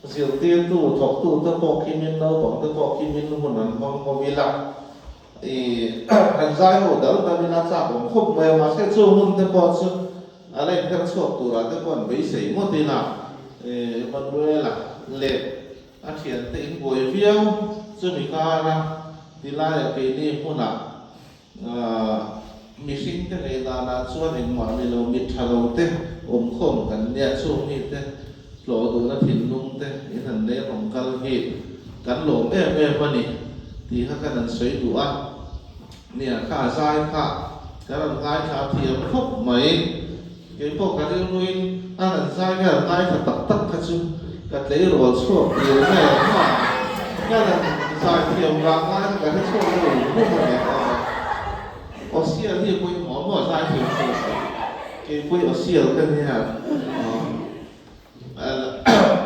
zirtirtu, thawktute pawh kimin naupangte pawh kimin hun an hmang ho ila, i han zai ho dal dal ila chak awm khawp mai a, mahse chu hun te pawh chu a la inher chhuak turah te pawh an beisei ngawt ila, Emmanuela leh a thiante in buai viau chumi kara tilaiah keini hmunah mihring te ngei danah chuan engmah ni lo mit tha lo te awmkhawm kan nia chung mi te tlawh duhna thinlung te in han nei rawng kal hi kan lawm em em a ni tih kha kan han sawi duh a nia kha a zai kha kan rawn ngaithla thiam khawp mai keipawh ka rilruin a rawn zai ka rawn ngaithla tak tak kha chu ka tleirawl chhuak tir nge maw ka rawn zai thiam vang ngai kha ka hre chhuak lo rum a ni aw Osial hi pawimawh maw zai thiam chu keipawh Osial ka nia aw.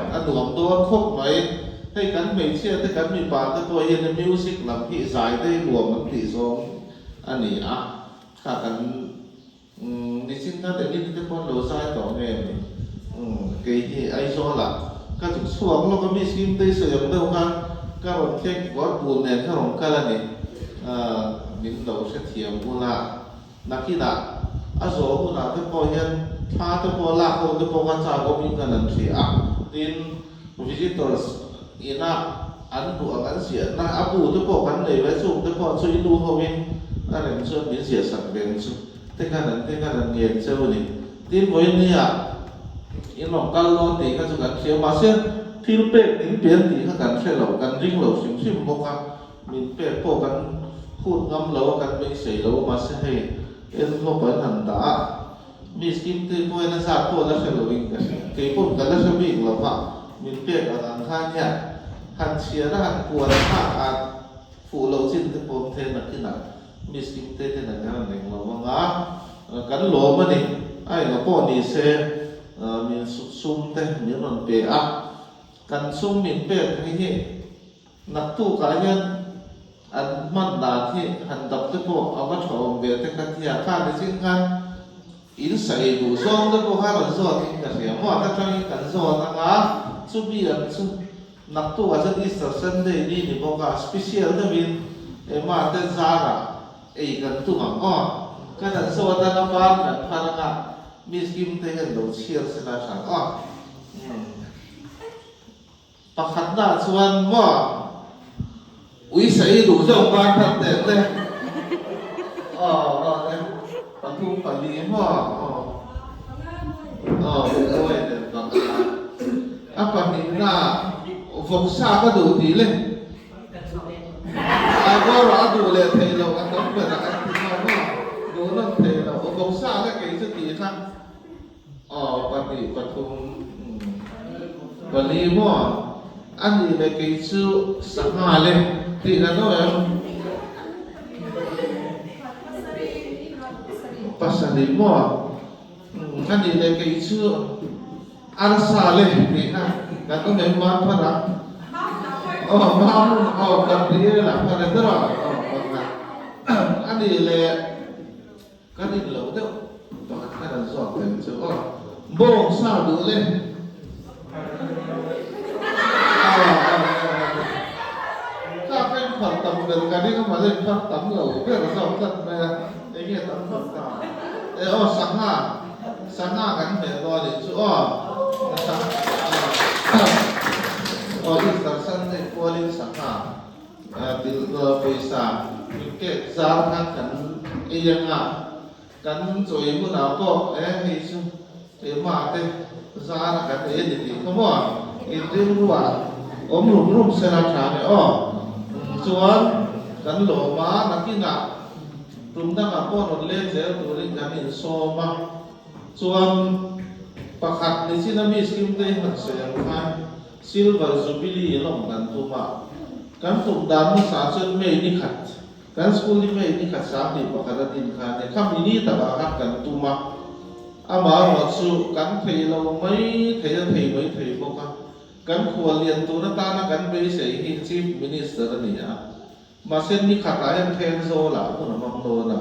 A nuam dawn khawp mai. Hei kan hmeichhia te kan mipa te pawh hian music lam hi zai te hi nuam an tih zawng a ni a. Kha kan nichin khan engin te pawh an lo zai tawh nge ni. Kei hi Aizawl ah ka zuk chhuak lawk a mi scheme te hi sawi ang deuh khan ka rawn thleng kawr bul nen ka rawn kal a ni. Min lo hrethiam bula. Nakinah a zawh hunah te pawh hian thla te pawh lak ho te pawh kha chak awmin kan han hria a, tin visitors ina an duh ang an ziahna a bu te pawh kan nei ve chung te pawh chu i nu hovin a rem chuan min ziah sak veng chu te khan an te khan an ngen cheu a ni. Tin vawinia in rawn kal dawn tih kha chu kan hria mahse thil pek min pe an tih kha kan hre lo kan ring lo hrim hrim bawk a. Min pek pawh kan phut ngam lo a, kan beisei lo a, mahse hei envelope an han dah a, mi scheme te pawh hian a zat pawh la hre lovin ka hria, kei pawh ka la hre bik lo va, min pek ang ang khan hian han chhiar a han puan nghak a fuh loh chin te pawh awm thei a, nakinah mi scheme te ten an han reng lo vang a, kan lawm a ni, a enga pawh ni se min sum te min rawn pe a, kan sum min pek hi hi. Naktukah hian an hman dan hi han dap te pawh a va tha awm ve te ka tia, kha nichin khan in sa ei duh zawng te pawh kha rawn zawt in ka hria maw, ka tangin kan zawt ang a, chumi ang chu naktukah chuan Easter Sunday ni ni bawk a, special deuhin Emma te zarah ei kan tum ang aw, kan han zawt ang a ban kan phar ang a, Miss Kim te hian lo chhiar se la tha ang aw. Pakhatna chuan maw ui saih duh zawk ban khat teh le aw aw le pathum pali maw aw aw awi leh panga a pahnihna vawksa ka duh tih le a bawr a duh leh theih loh a tam ber a kan ti maw maw duh nawn theih loh vawksa kha kei chu tih kha Aw, pahnih, pathum, pali maw? A nih leh kei chu sangha le tih ka dawn em? Pasarih maw? A nih leh kei chu arsa le tih kha ka dawn em? Mam phar ang. Aw, mam, aw, Gabriela phar e dawrh a, aw, pakhat. A nih leh. Ka rin loh deuh pakhat khan an zawk tel chu aw. Bawng sa duh le. Ka pen phar tam ber ka ring a mahse phar tam lo ber zawk tlat mai a enge tam phar ta e aw sangha sangha kan hmeh dawn anih chu aw aw Easter Sunday pualin sangha Pawisa min kek zar kha kan ei ang a, kan chawi hunah pawh e hei chu keimah te zar a kan ei a ni tih kha maw inrilruah awm rum rum sela tha nge aw. Chuan kan lawm a, nakinah tum dangah pawh rawn leng zel turin kan insawm a, chuan pakhat nichin a mi scheme te hi han sawi ang khan Silver Jubilee lawm kan tum a, kan tum dan hmasa chuan May ni khat, kan school hi May ni khat 21 a din kha a nia, khami ni takah khan kan tum a, amaherawh chu kan thei lo mai thei a thei mai thei bawk a, kan khuallian tur atana kan beisei hi Chief Minister a ni a. Mahse ni khatah hian Thenzawl ah hun a hmang dawn a,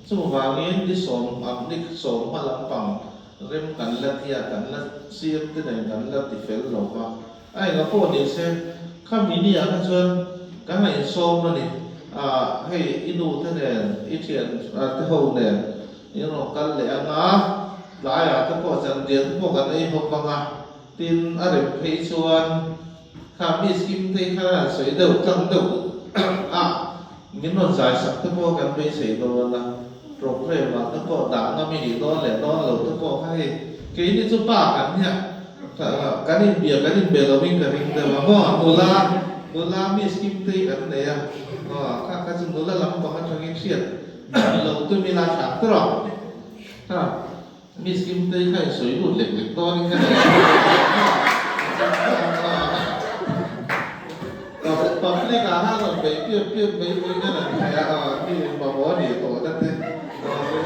chuvangin ni sawm ang ni sawm hma lampang rem kan la tia kan la CM te nen kan la ti fel lo va, a enga pawh ni se khami ni ah kha chuan kan la insawm a ni. Ah hei i nu te nen i thian te ho nen in rawn kal leh ang a, tlaiah te pawh zanriah te pawh kan ei hawp ang a, tin a rem phei chuan kha mi scheme te kha an sawi deuh tlang deuh a, min rawn zai sak te pawh kan beisei dawn a, programme ah te pawh dah ngam i nih dawn leh dawn lo te pawh kha hei keini chu pa kan nia kan inbia kan inbe lovin ka ring deuh a maw nula nula mi scheme te hi kan nei a kha kha chu nula lampang atangin hriat lo tumi la thlah ta rawh ha. Miss Kimtei kha in sawi lut lek lek dawn in ka nei a, public ah khan rawn beih piap piap mai pawhin ka rawn thei a, mi mamawh a nih tawh na te,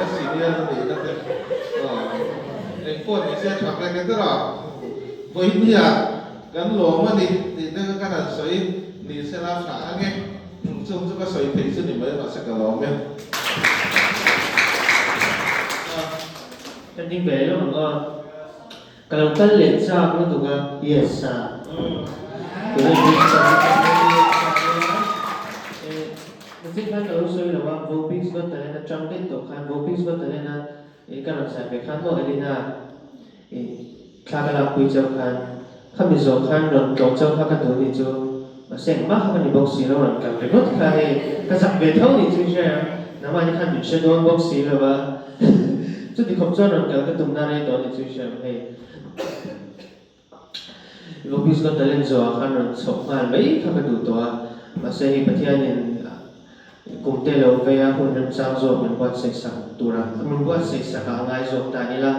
a senior a nih na te, engpawh ni se a tha vek e tawrh a, vawinia kan lawm a ni tih te kha ka rawn sawi ni sela tha ang e. Chung chu ka sawi thei chu ni mai mahse ka lawm e. Ka ding ve lo ang aw. Ka lo kal leh chak lutuk a. Yes a. Tuna bik ka Nachin khan ka lo sawi lo a, Vobix Got Talent atang daih tawh khan Vobix Got Talent a ka rawn zai ve khan maw Elina i thla ka lakpui chauh khan khami zawh khan rawn tlawh chauh kha ka duh ni chu mahse engmah kha ka ni bawk si lo rawn kal ringawt kha hei ka zak ve tho ni chu i hre ang nangmahni khan min hre dawn bawk si lo va chuti khawp chuan rawn kal ka tumna rei tawh ni chu i hre ang hei Vawkbis Got Talent zawhah khan rawn chhoh nghal mai kha ka duh tawh a mahse hei Pathianin Kum te lo vei a hun remchang zawk min buatsaih sak tura min buatsaih sak ah a ngai zawk ta ila.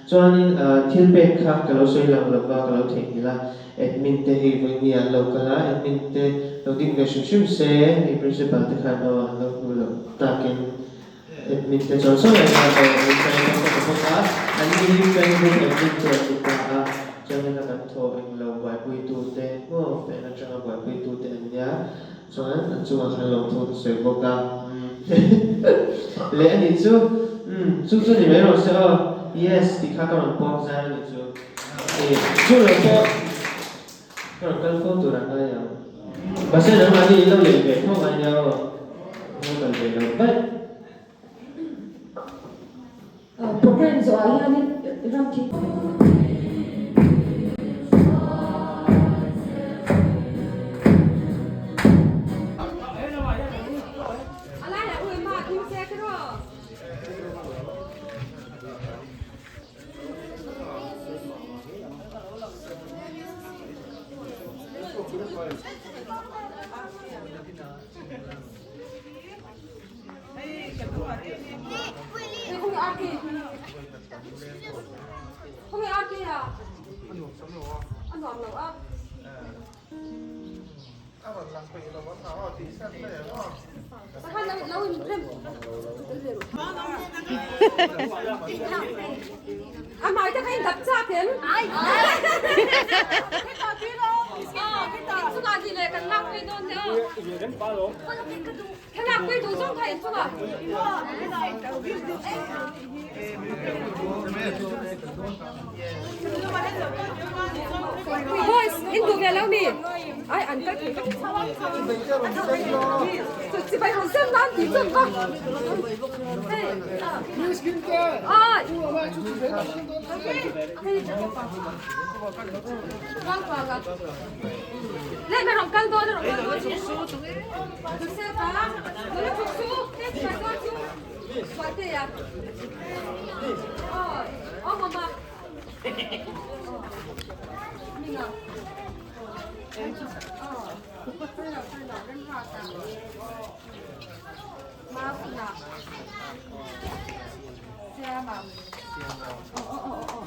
Chuanin thil pek kha ka lo sawi lang lova ka lo theihnghilh a, admin te hei vawiini an lo kal a, admin te lo ding ve hrim hrim se hei principal te khan aw an lo hmu loh takin admin te chuan sawi ang khan aw min sawi dawn ka ti bawk a, an ni hi peng group admin chu an ni ta a, chuan heta kan thaw englo buaipuitu te maw pen atanga buaipuitu te an nia. Chuan an chungah khan lawmthu ka sawi bawk a, umm leh a nih chu, umm chu chu ni mai rawh se aw, yes tih kha ka rawn puang zar a nih chu, ih chu lo pawh ka rawn kal fo tur a ngai ang, mahse nangmahni in lo lei ve tho ngai nia aw, lo kal ve lo vaih. Program zawhah hianin ram thing. Thlalak pui duh zawng kha in chungah. Boys, in duh ve lo mi? Ai an kal thei vek. Chibai han sem nan ti chun va. Hey. Ai. Leh me rawn kal dawn a rawn kal dawn chu. Joseph a nula thuk chu te chhai dawn chu Suaite a aw aw mama Minga aw Sailo sailo Remruata Mafuna Siama aw aw aw aw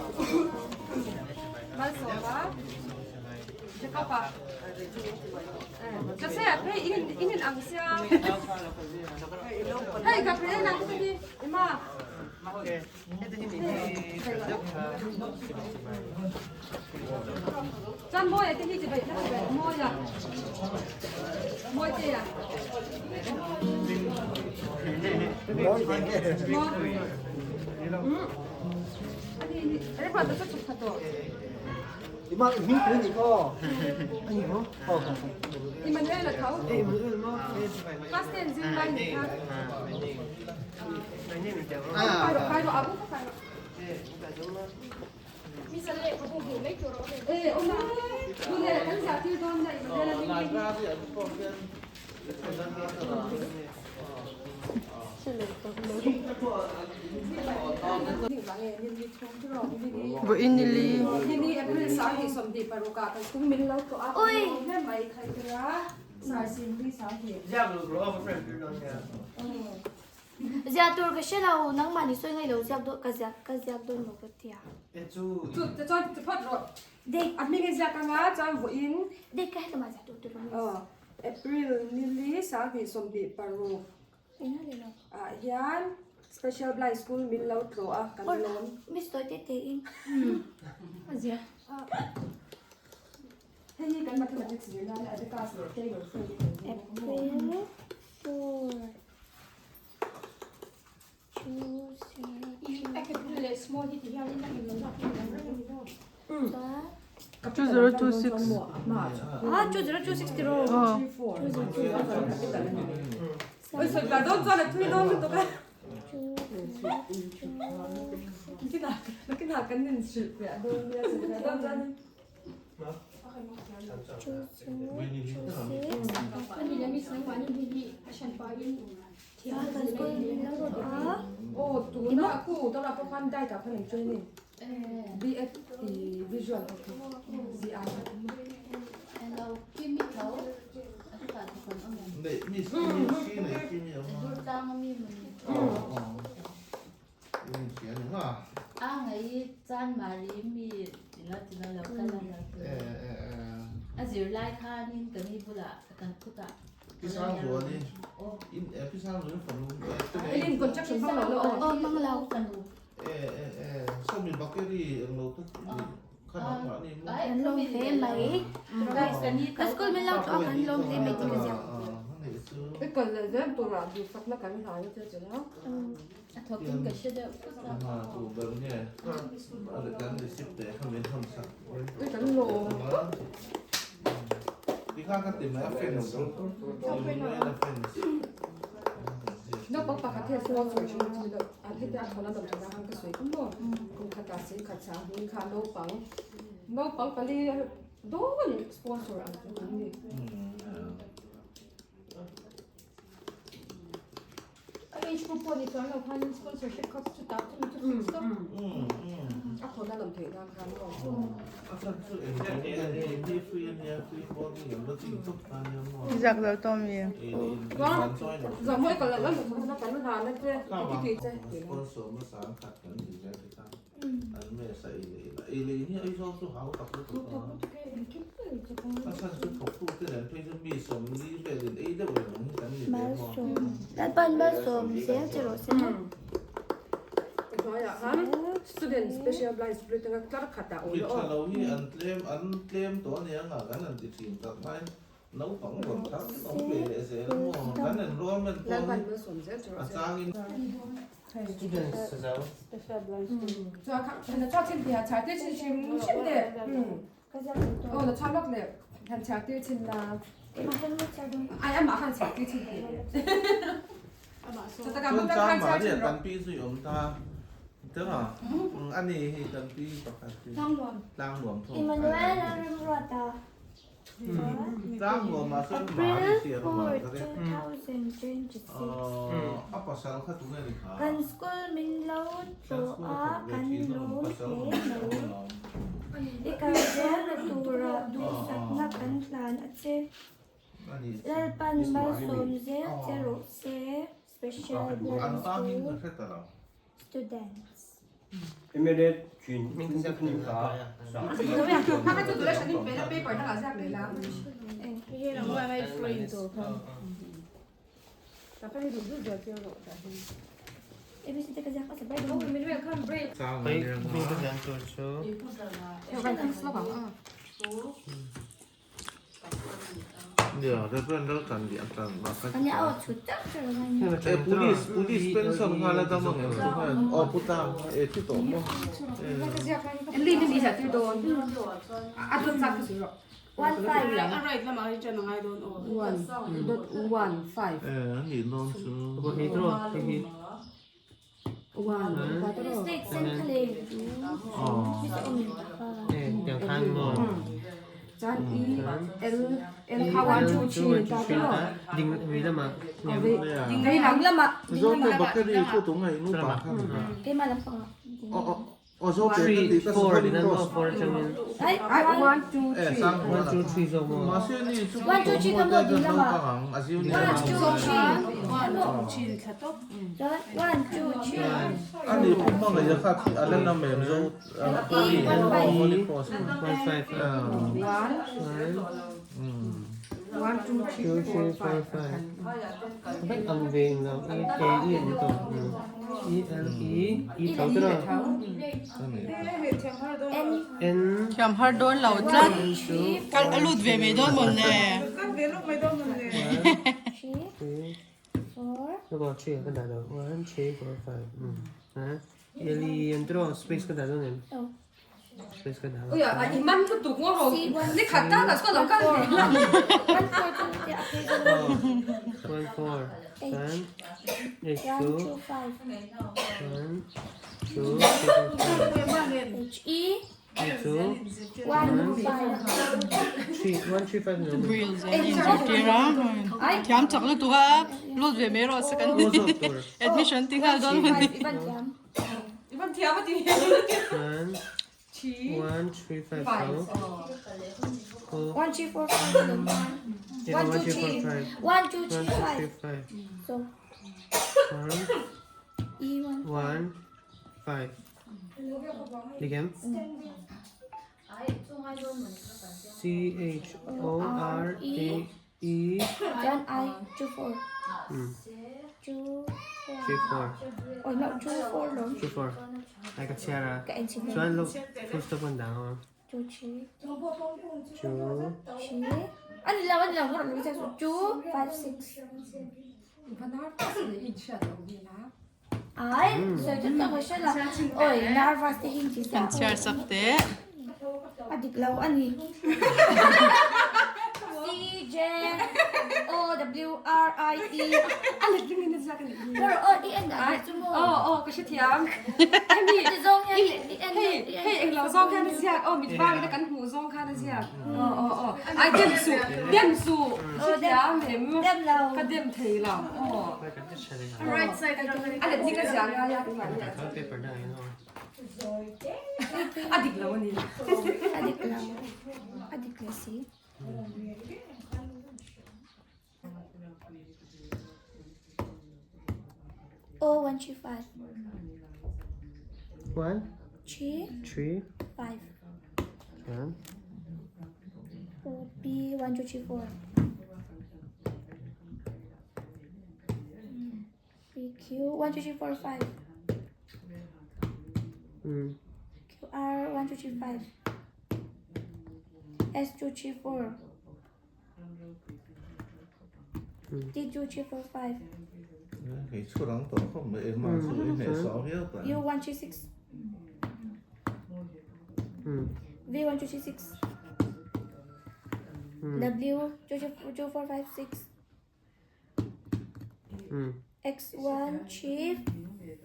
Malsawma Jacob a Joseph hei in in in ang sia hei Gabriel ang te hi Emma Chuan Mawia te hi chibai chibai Mawia. Mawitea. Emmanuel tho. Class 10 zir lai ni kha. Kai ro abu kai ro. Eh, oma. Bule kan za tir don na Emmanuel ni. Vawiin ni li. Ni April sang hi sawmhnih paruk ah kan kum min lo tawh a. Ui. Hle mai khai tura sar sim li sang hi. Ziah tur ka hre lo, nangmah ni sawi ngaih lo ziak dawn ka ziak ka ziak dawn lo ka tia. Chu te chuan ti phawt rawh. Date. A hming i ziak anga chuan vawiin. Date ka heta mah ziah tur tur a. April ni li 20 26 ah hian Special Blind School min lo tlawh a kan lawm. Miss tawi te te in. Hei hi kan mathematics zirna a Abacus leh Taylor Frame te kan zir bawk a maw. April 4 2 0 A capital leh small hi ti hian in a inlo zawk hi an reng a ni maw? 2026. Ah, 2026 tiraw? Aw. Oi sawi tlai dawn chuan a thui dawn lutuk a. Nakinah nakinah kan inhrilh piah dawn nia sawi tlai dawn chuan. Ani leh miss nangmahni hi hi a hran pahin Aw tuna khu tawla pawh khan diet ah khan an training BF visual ho khi ZI Eileen construction hmang lo la aw. Aw hmang lo. Kan lawm hle mai. Ka school min lo tlawh a kan lawm hle mai tih ka ziak. I kal leh zel turah duhsakna kan hlai a che che la. I kan lawm tawp. Naupang pakhat hian sponsor thin chu lo an heti a thawn a dawm thin a khan ka sawi ka maw kum khatah si khat chang hming kha naupang naupang pali dawn sponsor ang chu an ni. A age group pawh ni chuang lo khanin sponsorship kha chu tah chu chu fix tawp. A thawn a dawm theih nan khan maw. Ziak lo tawh mi. Zahmawih ka lo la na kan hlan a che i ti che. Malsawm. Lalpan malsawm zel che rawh se. Hnuaiah khan student special blind split anga tlar khatah awm Mi aw. tha lo hi an tlem an tlem tawh a nia nga kan han ti thin tak mai naupang rawn thar awm ve leh zel a maw kan enrollment pawh Lalpan hi malsawm zel che a rawh se. changin Students zo. Chuan kha han chhuak chin tih a chhar tir chin hrim hrim te. Aw la chhuak lawk leh han chhar tir chin la. Ai amah khan chhar tir chin tih. Chuan chang mahni a kan pi zui awm ta teng a ani hi kan pi pakhat hi tlang nuam thung. Emmanuel Lalremruata. Tlang nuam ah chuan mahni April hriat a mar 4, ka ring. 2026. A pasal kha tunge ni kha? Kan school min lo tlawh a kan lawm hle mai. I kal zel na turah duhsakna kan hlan a che. Lalpan malsawm zel che rawh se. Special Blind School Students. Nia, Reverend Laltanlian tlan mah kha chu E police police pension nghal a dam ang em chu khan aw pu tlang e thi tawh maw E a nih dawn chu. Zote bakery chu tunge i nupa kha ni aw Zote ka tih ka Holy Cross e Sangmuana mahse ni chu Pu Tawmua te chuan naupang ang a junior ang A ni pu hmangaih a kha khi a la na mem zo Holy Cross Thiam har dawn lo tlat kal a lut ve mai dawn mawnle. Aw three ka dah lo one three four five um Eli an tiraw space ka dah dawn em space ka dah lo Uia a i man lutuk ngaw ro ni khat tak ah chuan lo kal ve la one four chuan h two one two three four five H E Thiam chak lutuk a lut ve mai rawh se kan admission ti nghal dawn a ni. C H O R A E Then I 2 4 2 3 4 Oh no 2 4 lom 2 4 Ai ka chhiar a Ka en chhin Chuan lo full stop an dang a 2 3 2 3 Ani lo ani lo ka rawn 2 5 6 Kan chhiar sak teh. A dik lo a ni. C J O W R I E. A let ring in a ziak a nih hi. Aw aw i en dah chu maw. Aw aw ka hrethiam. Hemi Ti zawng hian i en hei hei englo zawng hian a ziak aw mit vangin a kan hmuh zawng khan a ziak. Aw aw aw ai dem suh dem suh hrethiam em. Dem lo. Ka dem thei lo aw. Right side atang A let ning a ziah ngai a tunah hian. A dik lo a ni. A dik lo. A dik lo si. O 1 3 5. 1 3 3 5. 1 O B 1 2 3 4. P Q 1 2 3 4 5. Q R 1 2 3 5. S 2 3 4. D 2 3 4 5. Hei chhur ang tawh khawp mai eng mah chu i hmeh sau viau ta. U 1 3 6. V 1 2 3 6. W 2 2 4 5 6. X 1 3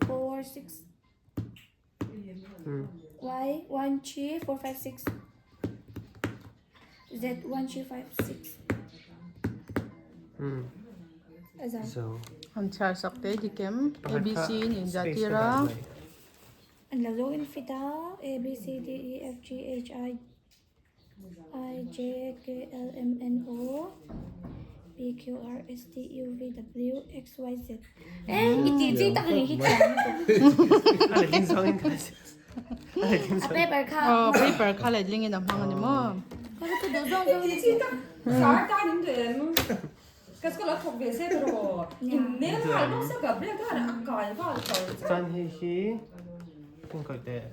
4 6. Y 1 3 4 5 6. Z 1 3 5 6. Azam. So Han chhiar sak teh dik em A B C in inzah tir a. An lo zawk in fit a A B C D E F G H I I J K L M N O P Q R S T U V W X Y Z E i tih chi tak a nih hi thiam A letling zawng in ka a letling A paper kha Aw paper kha letling in a hmang a ni maw. Ka ka duh zawng zawng Tih chi tak sar tan in duh em ka school a thawk ve se tiraw in nel nghal bawk se Gabriel khan a kai nghal tawh Chuan hei hi kawng kaih teh.